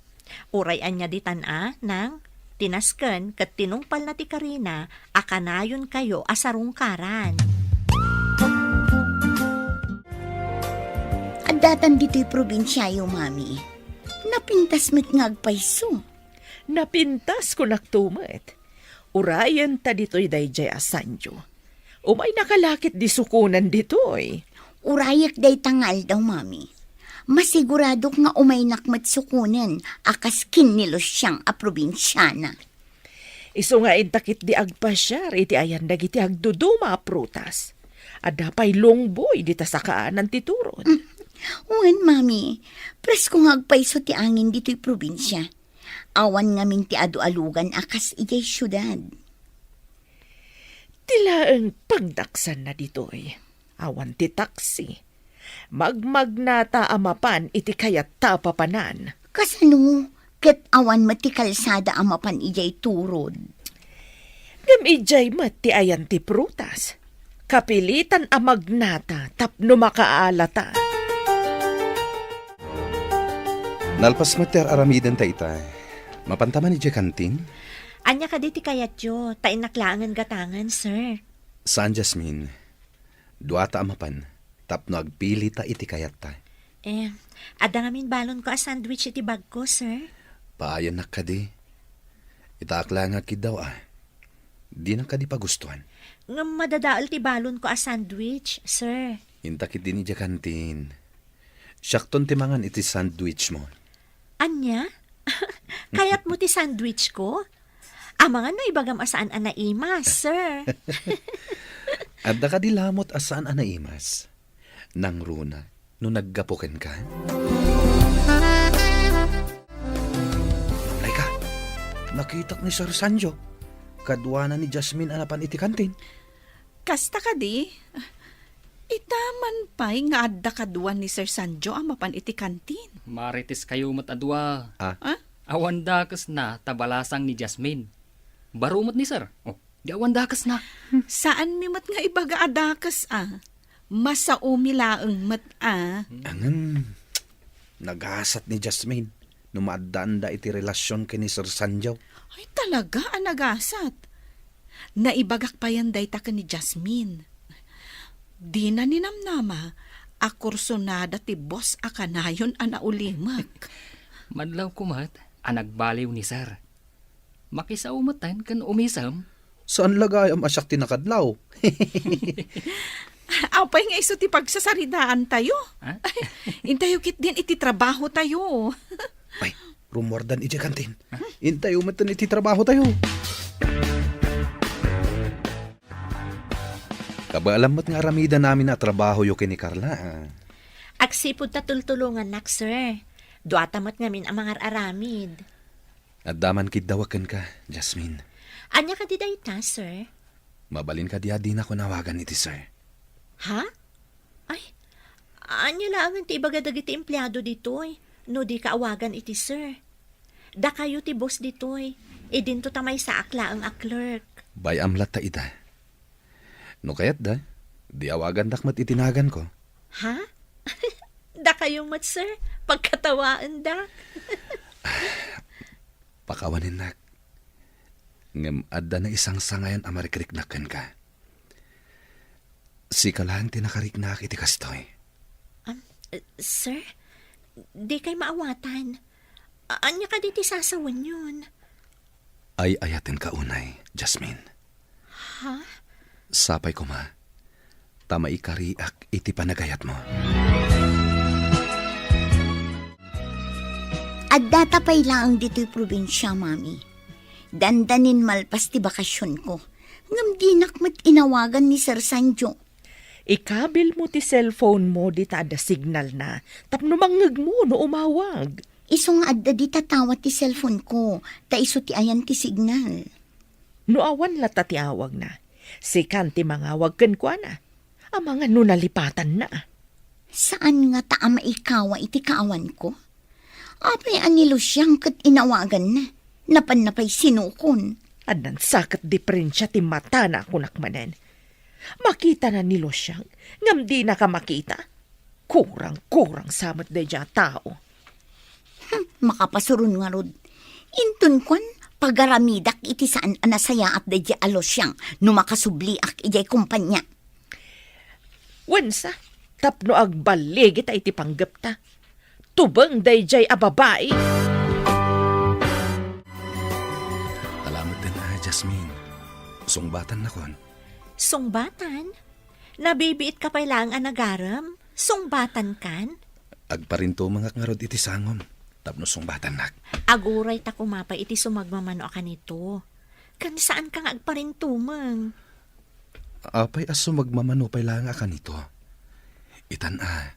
Uray ania ditan a, nang, ti nasken ket tinungpalna ti karina a kanayonkayo a sarungkaran. Addatan ditoy probinsiayo, Mami. Napintas met nga agpayso. Napintas, kunakto met. Urayen ta ditoy daydiay a Sandio. Umaynaka la ketdi sukonen ditoy. Urayek dayta nga aldaw, Mami. Masiguradok nga umaynak met sukonen a kas ken ni Luciang a probinsiana. Isu nga inta ketdi agpasiar iti ayan dagiti agduduma a prutas. Adda pay lungboy dita sakaanan ti turod. Mm. Wen, Mami, presko nga agpayso ti angin ditoy probinsia. Awan ngamin ti adu a lugan a kas idiay siudad. Ti laeng pagdaksanna ditoy, awan ti taksi. Magmagnata a mapan iti kayatta a papanan. Kasano ket awan met ti kalsada a mapan idiay turod? Ngem idiay met ti ayan ti prutas. Kapilitan a magnata tapno makaalata. Nalpas met ti ar-aramidenta ita. Mapanta man idiay kantin? Ania kadi ti kayatyo? Ta innak laengen gatangen, sir. Saan, Jasmine. Duata a mapan, tapno agpilita iti kayatta. Eh, adda ngamin balonko a sandwich iti bagko, sir. Paayannak kadi. Itaak laeng nga agkiddaw, a. Dinak kadi pagustuan. Ngem madadael ti balonko a sandwich, sir. Inta ketdin idiay kantin. Siakton ti mangan iti sandwich mo. Ania? Kayatmo ti sandwich ko? Amangan no ibagam a saan a naimas, sir. Adda kadi lamot a saan a naimas? Nangruna no naggapu kenka? Ay ka, nakitak ni Sir Sanjo. Kaduana ni Jasmine a napan iti kantin. Kasta kadi? Ita man pay nga adda kadua ni Sir Sanjo a mapan iti kantin. Marites kayo met a dua. Ah? Ah? Awan dakesna ta balasang ni Jasmine. Baro met ni Sir. Oh, di awan dakesna. Saanmi met nga ibaga a dakes, a. Masaomi laeng met, a. Ngem, nagasat ni Jasmine no maaddaanda iti relasion ken ni Sir Sanjo. Ay, talaga a nagasat. Naibagak payen dayta ken ni Jasmine. Dina ninamnama a kursunada ti boss a kanayon a naulimek. Madlawko met a nagbaliw ni Sir. Makisao metten ken umisem. Saan la gayam a siak ti nakadlaw? Apay nga isu ti pagsasaridaantayo? Ha? Intayo ketdin iti trabahotayo. Ay, rummuardan idiay kantin. Ha? Intayo metten iti trabahotayo. Kabaelam met nga aramiden amin a trabahoyo ken ni Carla, a. Agsipud ta tultulongannak, sir. Duata met ngamin a mangar-aramid. Adda man kiddawek kenka, Jasmine. Ania kadi dayta, sir? Mabalin kadi a dinakon awagan iti sir? Ha? Ay, ania laengen ti ibaga dagiti empleado ditoy no dika awagan iti sir? Dakayo ti boss ditoy. Idinto ta maysaak laeng a clerk. Bay-am latta ita. No kayatda, di awagandak met iti naganko. Ha? Dakayo met, sir? Pagkatawaendak. Pakawanennak. Ngem adda naisangsangayan a marikriknak kenka. Sika laeng ti nakariknak iti kastoy. Am, eh, sir, dikay maawatan. A-, ania kadi ti sasawenyon? Ay-ayatenka unay, Jasmine. Ha? Sapay koma, ta maikariak iti panagayatmo. Addata pay laeng ditoy probinsia, Mami. Dandanin malpas ti bakasionko. Ngem dinak met inawagan ni Sir Sanjo. Ikabilmo ti cellphone mo dita adda signalna tapno mangngegmo no umawag. Isu nga adda dita tawat ti cellphone ko, ta isu ti ayan ti signal. No awan latta ti awagna, sikan ti mangawag kenkuana. Amangan no nalipatanna. Saan ngata a maikawa iti kaawanko? Apay a ni Lucian ket inawaganna? Napanna pay sinukon. Addan sa ket diferensia ti matana a kunak manen. Makitana ni Lucian, ngem dinaka makita. Kurang-kurang sa met daydiay a tao. Hmm, makapasuron ngarud. Inton kuan, pagaramidak iti saan a nasayaat daydiay a Lucian no makasubliak idiay kompania. Wensa, tapno agballigita iti panggepta. Tubeng daydiay a babai. Alamet den a, Jasmine. Sungbatan nakon. Sungbatan? Nabibiit ka pay laeng a nagarem? Sungbatan kan? Agparintumengak ngarud iti sangom tapno sungbatannak. Aguray ta kuma pay iti sumagmamano a kanito. Ken saan ka nga agparintumeng? Apay a sumagmamano pay laeng a kanito? Itan a,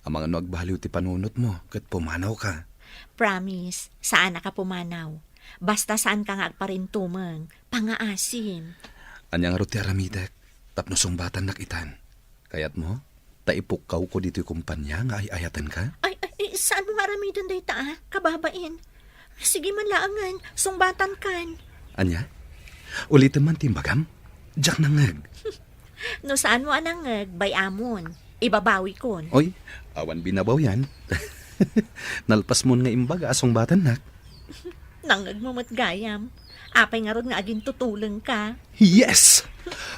amangan no agbaliw ti panunotmo ket pumanawka. Promise, saan a ka pumanaw. Basta saan ka nga agparintumeng, pangaasim. Ania ngarud ti aramidek tapno sungbatannak itan? Kayatmo ta ipukkawko ditoy kompania nga ay-ayatenka? Ay, ay, ay, saan mo nga aramiden dayta, ah? Kababain. Sige man laengen, sungbatankan. Ania? Ulitem man ti imbagam? Diak nangngeg. No saan mo a nangngeg, bay-amon. Ibabawikon. Oy, awan binabawian. Nalpasmon nga imbaga a sungbatannak. Nangngegmo met gayam. Apay ngarud nga agintutulengka? Yes!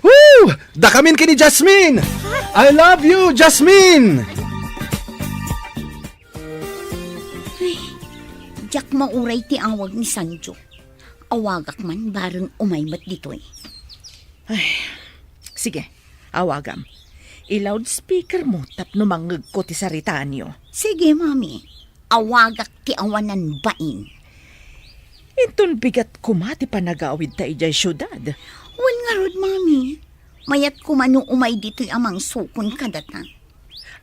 Woo! Dakamin ken ni Jasmine! I love you, Jasmine! Ay, diak mauray ti awag ni Sanjo. Awagak man bareng umay met ditoy. Ay, sige, awagam. I-loudspeaker mo tapno mangngegko ti saritaanyo. Sige, Mami. Awagak ti awanan bain. Inton bigat koma ti panagawidta idiay siudad. Wen ngarud, Mami. Mayat koma no umay ditoy a mangsukon kadata.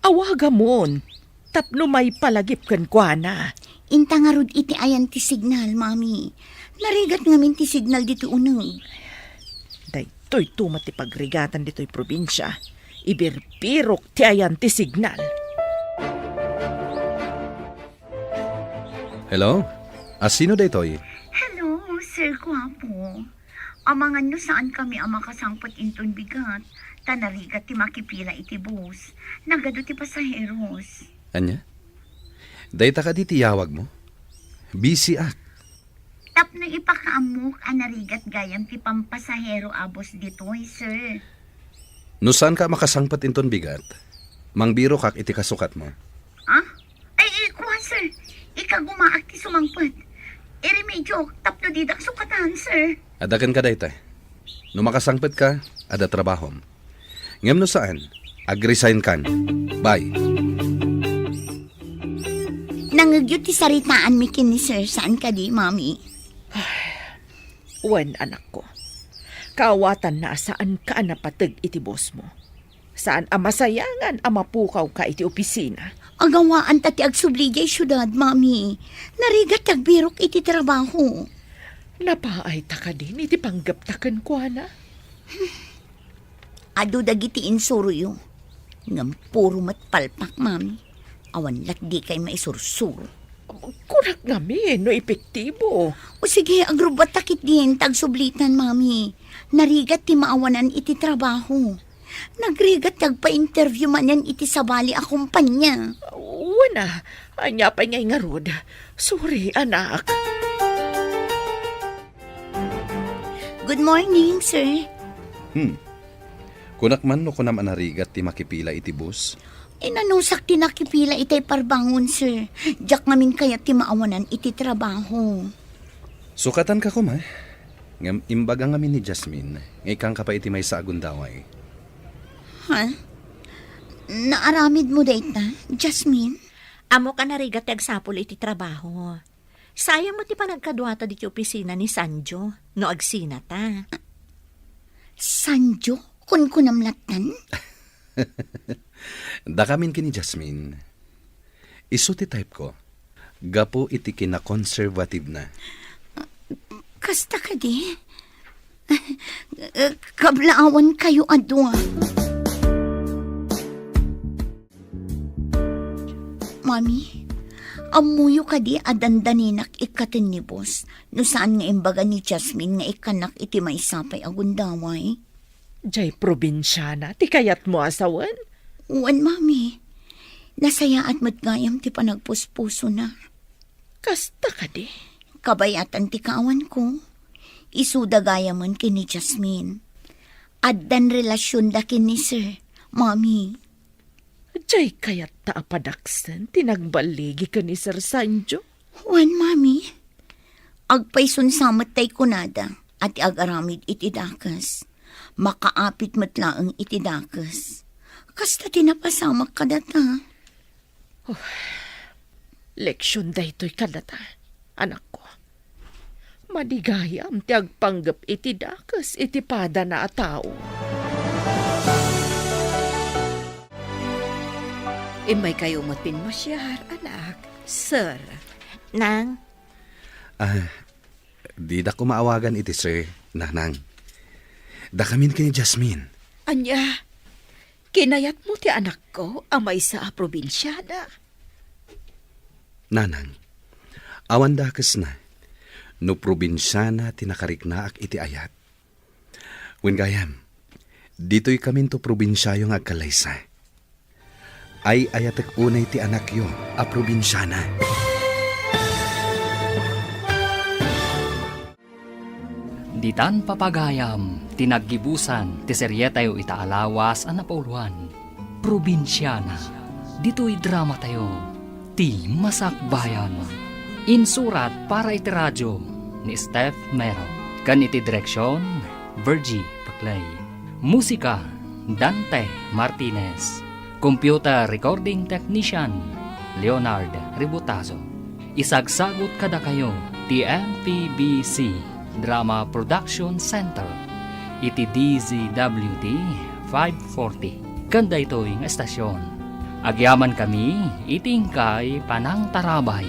Awagamon, tapno maipalagip kenkuana. Inta ngarud iti ayan ti signal, Mami. Narigat ngamin ti signal ditoy uneg. Daytoy tumet ti pagrigatan ditoy probinsia. Ibirbirok ti ayan ti signal. Hello? A, sino daytoy? Hello, Sir Guapo. Amangan no saan kami a makasangpet inton bigat, ta narigat ti makipila iti bus. Nagadu ti pasaheros. Ania? Dayta kadi ti yawag mo? Busy ak. Tapno ipakaammok a narigat gayam ti pampasahero a bus ditoy, sir. No saanka a makasangpet inton bigat, mangbirokak iti kasukatmo. Ah? Ay, ay, kuan, sir. Ikagumaak ti sumangpet. Iremedyok tapno didak sukatan, sir. Adda kenka dayta. No makasangpetka, adda trabahom. Ngem no saan, agresign kan. Bye. Nangngegyo ti saritaanmi ken ni Sir, saan kadi, Mami? Wen, anakko. Kaawatanna a saanka a napateg iti bosmo. Saan a masayangan a mapukawka iti opisina. Agawaan ta ti agsubli diay siudad, Mami. Narigat ti agbirok iti trabaho. Napaayta kadin iti panggepta kenkuana? Adu dagiti insuroyo. Ngem puro met palpak, Mami. Awan latdikay maisursuro. Kunak ngamin no epektibo. O sige, agrubbatta ketdin ta agsublitan, Mami. Narigat ti maawanan iti trabaho. Nagrigat ti agpa-interview manen iti sabali a kompania. Wen a, ania pay ngay ngarud? Sorry, anak. Good morning, sir. Hmm. Kunak man no kunam a narigat ti makipila iti bus? Inanusak ti nakipila itay parbangon, sir. Diak ngamin kayat ti maawanan iti trabaho. Sukatanka koma. Ngem imbaga ngamin ni Jasmine nga ikkanka pay iti maysa a gundaway. Ha? Naaramid mo dayta, Jasmine? Ammok a narigat ti agsapul iti trabaho. Sayang met ti panagkaduata diti opisina ni Sanjo no agsinata. Sanjo? Kunkunam lattan? Dakamin ken ni Jasmine. Isu ti type ko. Gapu iti kinakonservative na. Kasta kadi? Kablaawan kayo a dua. Mami, ammoyo kadi a dandaninak ikkaten ni boss no saan nga imbaga ni Jasmine nga ikkannak iti maysa pay a gundaway? Jay probinsiana ti kayatmo a sawen? Wen, Mami. Nasayaat met gayam ti panagpuspusona. Kasta kadi? Kabayatan ti kaawanko. Isuda gayamen ken ni Jasmine. Addan relasionda ken ni Sir, Mami. Jay kayatta a padaksen ti nagballigi ken ni Sir Sanjo? Wen, Mami. Agpayson sa met tay kunada. a ti agaramid iti dakes, makaapit met laeng iti dakes. Kasta ti napasamak kadata. Leksion daytoy kadata, anakko. Madi gayam ti agpanggep iti dakes iti padana a tao. Immaykayo met pimmasiar, anak. Sir. Nang. Ah, dida ko maawagan iti sir, nanang. Dakamin ken ni Jasmine. Ania? Kinayatmo ti anakko a maysa a probinsiana? Nanang, awan dakesna no probinsiana ti nakariknaak iti ayat. Wen gayam, ditoy kaminto probinsiayo nga agkallaysa. Ay-ayatek unay ti anakyo a probinsiana. Ditan papagayam ti naggibusan ti serietayo ita a lawas a napauluan, Probinsiana. Ditoy dramatayo, Ti Masakbayan. Insurat para iti radio ni Steph Mero. Ken iti direksion, Virgie Paclay. Musika, Dante Martinez. Computer recording technician, Leonard Ributazo. Isagsagut kadakayo ti M P B C Drama Production Center iti D Z W T five forty. Ken daytoy nga estasion, agyamankami iti inkay panangtarabay.